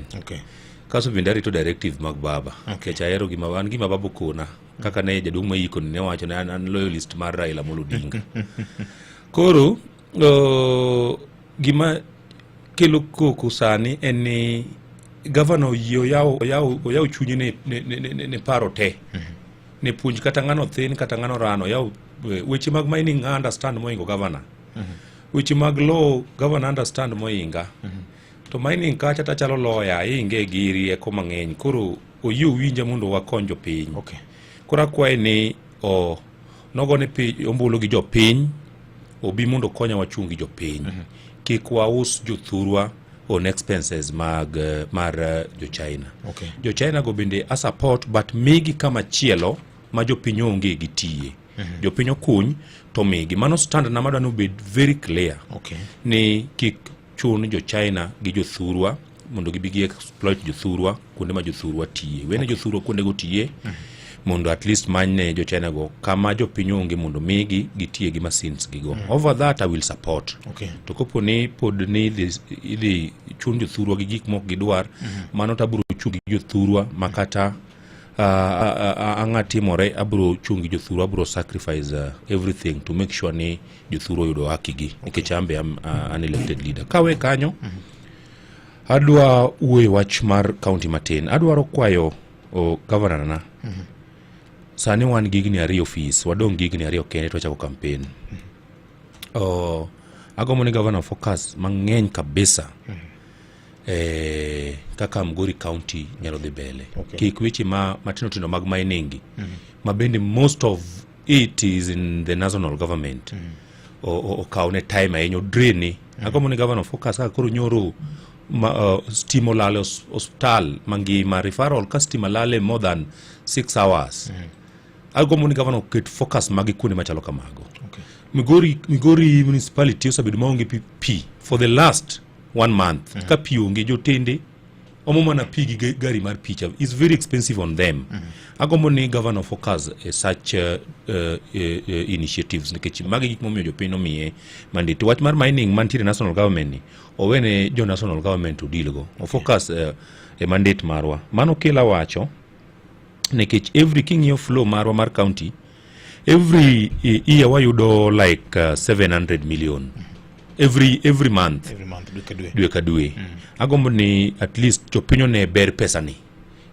Kaso bende arito directive mag baba. Nikech ahero gima an gima baba okona. Kaka ne jaduong' mayiko ni ne wacho ne an loyalist mar Raila Amolo Odinga. Koro gima kelo koko sani en ni gavana oyie oyawo chunye ne paro te. Ne puonj kata ng'ano thin kata ng'ano rano oyawo weche mag mining understand moingo gavana. Weche mag law gavana understand moinga. To mining kacha tachalo lawyer inge gi rieko mang'eny. Koro oyie owinja mondo wakony jopiny. Koro akwaye ni nogone ombulu gi jopiny obi mondo okonya wachung' gi jopiny. Kik waus jothurwa on expenses mar jo China. Jo China go bende a support but migi kama chielo ma jopiny onge gi tiye. Jopiny okuny to migi. Mano stand na madwa ni obed very clear. Ni kik chun jo China gi jothurwa mondo gibi gi exploit jothurwa kuonde ma jothurwa tiye. Wene jothurwa kuonde go tiye mondo at least manyne jo China go kama jopiny onge mondo migi gitiye gi machines gigo. Over that I will support. To kopo ni pod ni idhi chun jothurwa gi gik mok gidwar, mano to abiro chung' gi jothurwa ma kata ang'a timore abiro chung' gi jothurwa, abiro sacrifice everything to make sure ni jothurwa oyudo haki gi nikech an be am an elected leader. Kawe kanyo, adwa wuoyo wach mar county matin. Adwaro kwayo governor na. Sani wan gi higni 2 ofis, wadong' gi higni 2 kende to wachako campaign. Agombo ni governor focus mang'eny kabisa. Kaka Migori County nyalo dhi mbele. Kik weche matindo tindo mag mining gi, ma bende most of it is in the national government. Okawne time ahinya, odrain. Agombo ni governor focus kaka koro nyoro stima olal e osiptal mangima, referral ka stima lale more than 6 hours. Agombo ni governor oket focus mage kuonde machalo kamago. Migori municipality osebedo maonge pi for the last 1 month. Ka pi onge, jotende Omo mana pi gi gari mar picha is very expensive on them. Agombo ni governor focus e such initiatives nikech magi gik momiyo jopiny nomiye mandate. To wach mar mining mantiere national government ni owene jo national government to deal go. O focus e mandate marwa. Mano kela wacho nikech every king'iyo flow marwa mar county every year wayudo like 700 million every month. Every month, dwe ka dwe. Dwe ka dwe. Agombo ni at least jopiny one ber pesa ni.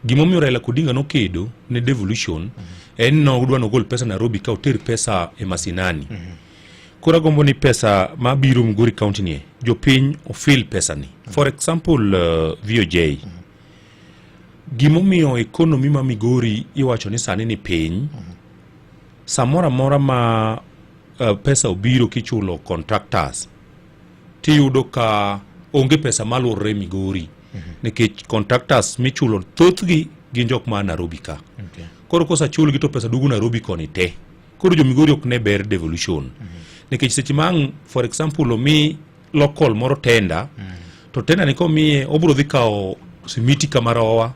Gimomiyo Raila Odinga nokedo ne devolution en nodwa nogol pesa Nairobi ka oter pesa e masinani. Koro agombo ni pesa mabiro Migori County ni jopiny ofil pesa ni. For example, VOJ. Gimomiyo economy ma Migori iwacho ni sani ni piny, samoro amora ma pesa obiro kichulo contractors tiyudo ka onge pesa maluorore Migori nikech contractors michulo thothgi gin jok ma Nairobi ka. Koro kosechulgi to pesa duogo Nairobi koni te. Koro jo Migori ok ne ber devolution. Nikech seche ma ang' for example omi local moro tender, to tender ni komiye obiro dhi kawo simiti kamarowa,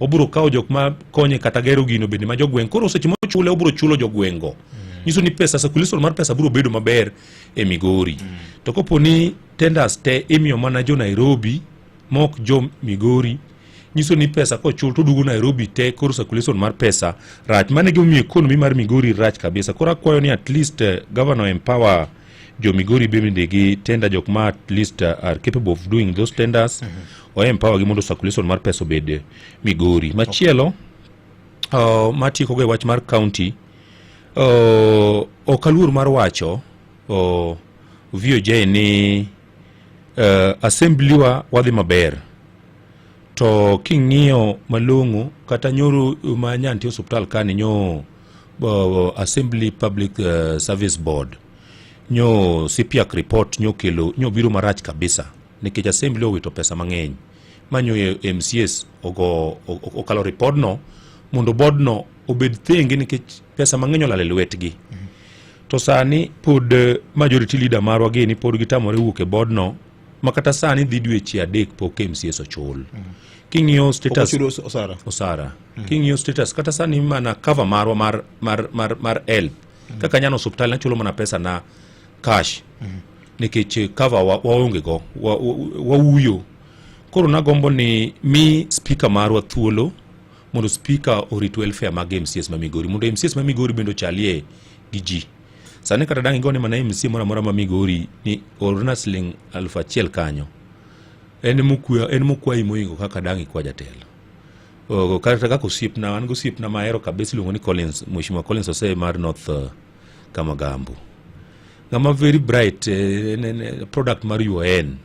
obiro kawo jok ma konye kata gero gino bende ma jogweng'. Koro seche mochule obiro chulo jogweng' go. Nyiso ni pesa circulation mar pesa biro bedo maber e Migori. To kopo ni tenders te imiyo mana jo Nairobi mok jo Migori, nyiso ni pesa kochul to duogo Nairobi te, koro circulation mar pesa rach. Mano e gimomiyo economy mar Migori rach kabisa. Koro akwayo ni at least governor empower jo Migori bende gi tender jok ma at least are capable of doing those tenders. O empower gi mondo circulation mar pesa obed Migori. Machielo matieko go e wach mar county, ok aluor mar wacho VOJ ni assembly wa wadhi maber to king'iyo malong'o kata nyoro ma nyantie osuptal kani nyo assembly public service board nyo CPIAC report nyo kelo nyo biro marach kabisa nikech assembly owito pesa mang'eny manyo MCAs ogo okalo report no mondo board no obed thenge nikech pesa mang'eny olal e lwetgi. To sani pod majority leader marwa gini pod gitamore wuok e board no ma kata sani dhi dweche 3 pok MCAs ochul. King'iyo status Pok ochul osara. Osara. King'iyo status kata sani mana cover marwa mar help kaka nyano osuptal nachulo mana pesa na cash nikech cover waonge go wauyo. Koro nagombo ni mi speaker marwa thuolo mondo speaker orit welfare mag MCAs ma Migori mondo MCAs ma Migori bende ochalie gi ji. Sani kata dang' igone mana MCA moro amora ma Migori ni orna siling 1000 kanyo. En mokwayi moingo kaka dang' ikwa jatelo. Kata kaka osiepna, an gi osiepna mahero kabisa iluongo ni Collins, Mheshimiwa Collins Osei mar North Kamagambo. Ng'ama very bright, en product mar UoN.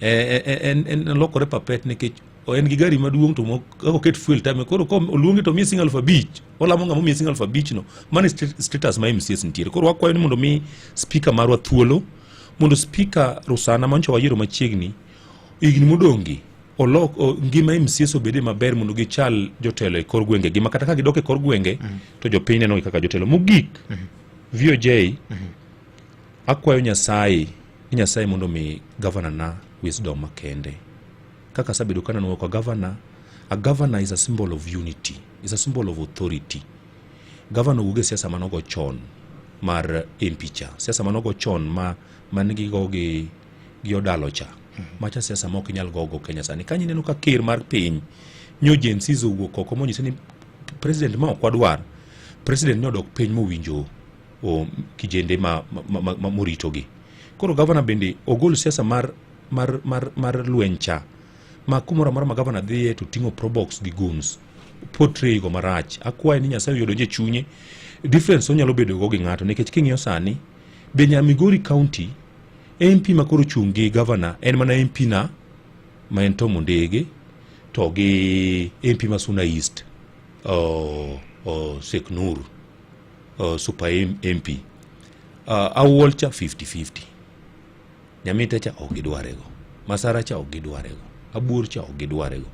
En lokore papet nikech en gi gari maduong' to kaka oket fuel time koro ko oluongi to miye siling 5000 olamo ng'ama omiye siling 5000 no. Mano e status ma MCAs nitiere. Koro wakwayo ni mondo mi speaker marwa thuolo mondo speaker Rusana manyocha wayiero machiegni higni modong'gi olok ngima MCAs obede maber mondo gichal jotelo e kor gwenge gi ma kata ka gidok e kor gwenge to jopiny nenogi kaka jotelo. Mogik, VOJ, akwayo Nyasaye ni Nyasaye mondo mi governor na wisdom makende. Kaka asebedo ka aneno ka governor, a governor is a symbol of unity, is a symbol of authority. Governor owuok e siasa manogo chon mar MP cha, siasa manogo chon ma manigigo gi odalo cha. Macha siasa ma ok inyal gogo Kenya sani. Kanyo ineno ka ker mar piny nyo Gen Zs owuok oko monyise ni president ma ok wadwar, president ne odok piny mowinjo kijende ma moritogi. Koro governor bende ogol siasa mar lweny cha ma kumoro amora ma governor dhiye to ting'o probox gi guns portray go marach. Akwaye ni Nyasaye oyud e chunye difference onyalo bedo go gi ng'ato nikech king'iyo sani be nya Migori County MP ma koro chung' gi governor en mana MP na ma en Tom Ondege to gi MP ma Suna East Seknur Super MP Awuol cha 50-50 Nyamita cha ok gidwarego, Masara cha ok gidwarego, Abuor cha ok gidwarego.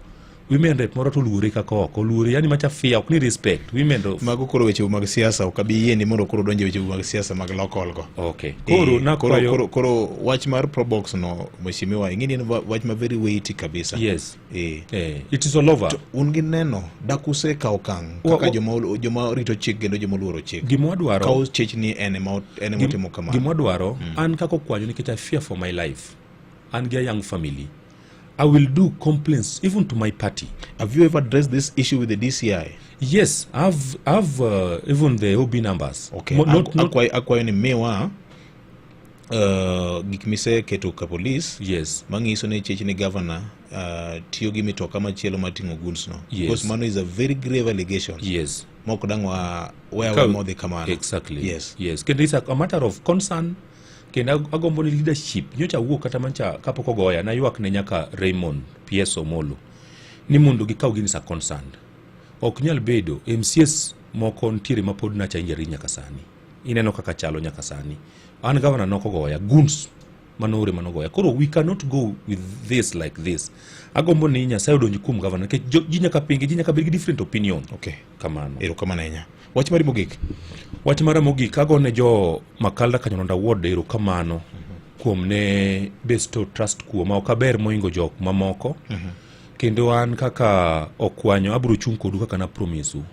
Women rep moro to oluore kaka oko oluore, yani macha fear ok ni respect women rep. Mago koro weche mag siasa ok abi yieni mondo koro donje weche mag siasa mag local go. Okay. Koro Eh, nakwayo koro wach mar probox no mheshimiwa ing'e ni en wach ma very weighty kabisa. Yes. Eh. Eh, it is all over. To un gi neno dak usekawo okang' kaka joma rito chik kendo joma oluoro chik. Gima wadwaro Kawo chich ni en ema en ema otimo kamano. Gima wadwaro an kaka okwanyo nikech I fear for my life. An gi a young family. I will do complaints even to my party. Have you ever addressed this issue with the DCI? Yes, I've even the OB numbers. Okay. Not, Akwayo ni miwa gik miseketo ka polis yes. Manyiso ni chich ni governor tiyo gi mitoka machielo mating'o goods no. Yes. Because mano is a very grave allegation. Yes. Mok dang' wa weya we modhi kamano. Exactly. Yes. Yes. Kendo it's a matter of concern. Kendo agombo ni leadership nyocha awuok kata mancha kapok ogoya naywak ne nyaka Raymond PS Omolo ni mondo gikaw gini sa concern. Ok nyal bedo MCS moko nitiere ma pod nacha injury nyaka sani. Ineno kaka chalo nyaka sani. An governor nok ogoya goons manoore manogoya. Koro we cannot go with this like this. Agombo ni Nyasaye odonj kuom governor nikech ji nyaka pingi, ji nyaka bed gi different opinion. Okay. Kamano. Erokamano ahinya. Wach mari mogik. Wach mara mogik agone jo Makalda Kanyononda Ward erokamano kuom ne besto trust kuoma ok aber moingo jok mamoko. Kendo an kaka okwanyo abiro chung' kodu kaka na promise u.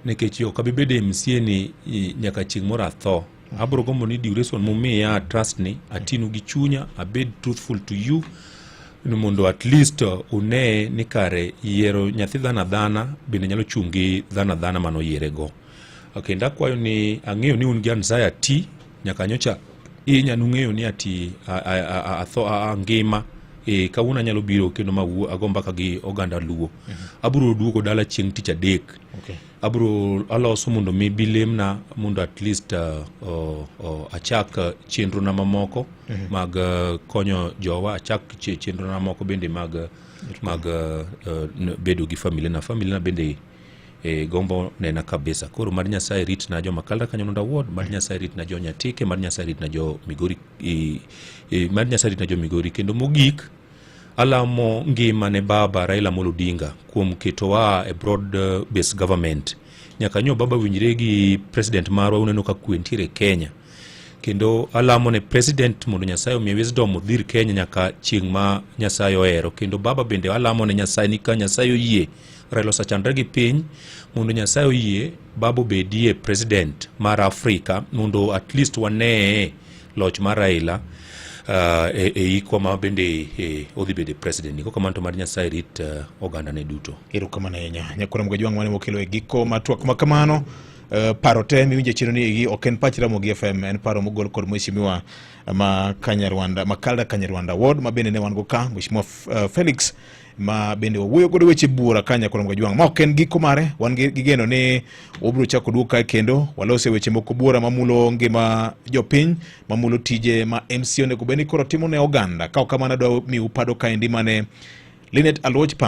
Nikech ok abi bedo MCA ni nyaka chieng' moro atho. Abiro gombo ni duration mumiya trust ni atinu gi chunya abed truthful to you ni mondo at least une ni kare yiero nyathi dhano adhana bende nyalo chung' gi dhano adhana manoyierego. Kendo akwayo ni ang'eyo ni un gi anxiety nyaka nyocha inya nung'eyo ni ati atho angima e kawuono anyalo biro kendo mawuo ago mbaka gi oganda Luo. Abiro duogo dala chieng' tich adek. Okay. Abiro aloso mondo mi bilemna mondo at least achak chenrona mamoko mag konyo jowa, achak chenrona mamoko bende mag bedo gi familia na. Familia na bende gombo nena kabisa. Koro mar Nyasaye ritna jo Makalda Kanyononda Ward, mar Nyasaye ritna jo Nyatike, mar Nyasaye ritna jo Migori, mar Nyasaye ritna jo Migori. Kendo mogik alamo ngima ne baba Raila Amolo Odinga kuom ketowa e broad based government. Nyaka nyo baba winjre gi president marwa, uneno ka kwe nitiere Kenya. Kendo alamo ne president mondo Nyasaye omiye wisdom odhir Kenya nyaka chieng' ma Nyasaye ohero. Kendo baba bende alamo ne Nyasaye ni ka Nyasaye oyie, Raila osechandre gi piny, mondo Nyasaye oyie baba obedie president mar Afrika mondo at least wanee loch mar Raila e ikwa ma bende odhi bedo president. Kok kamano to mar Nyasaye rit oganda ne duto. Erokamano ahinya. Nyakwara Mgajwang' mane wakelo e giko mar twak ma kamano. Paro te miwinjo e chiro ni egi ok en pach Ramogi FM, en paro mogol kod mheshimiwa ma Kanyarwanda, Makalda Kanyarwanda Ward ma bende ne wan go ka, mheshimiwa Felix ma bende wawuoyo godo weche buora ka Nyakwara Mgajwang'. Ma ok en giko mare, wan gi geno ni wabiro chako duogo kae kendo walose weche moko buora mamulo ngima jopiny, mamulo tije ma MC onego bed ni koro timo ne oganda. Ka ok kamano adwa miu pado kaendi mane Linet Aluoch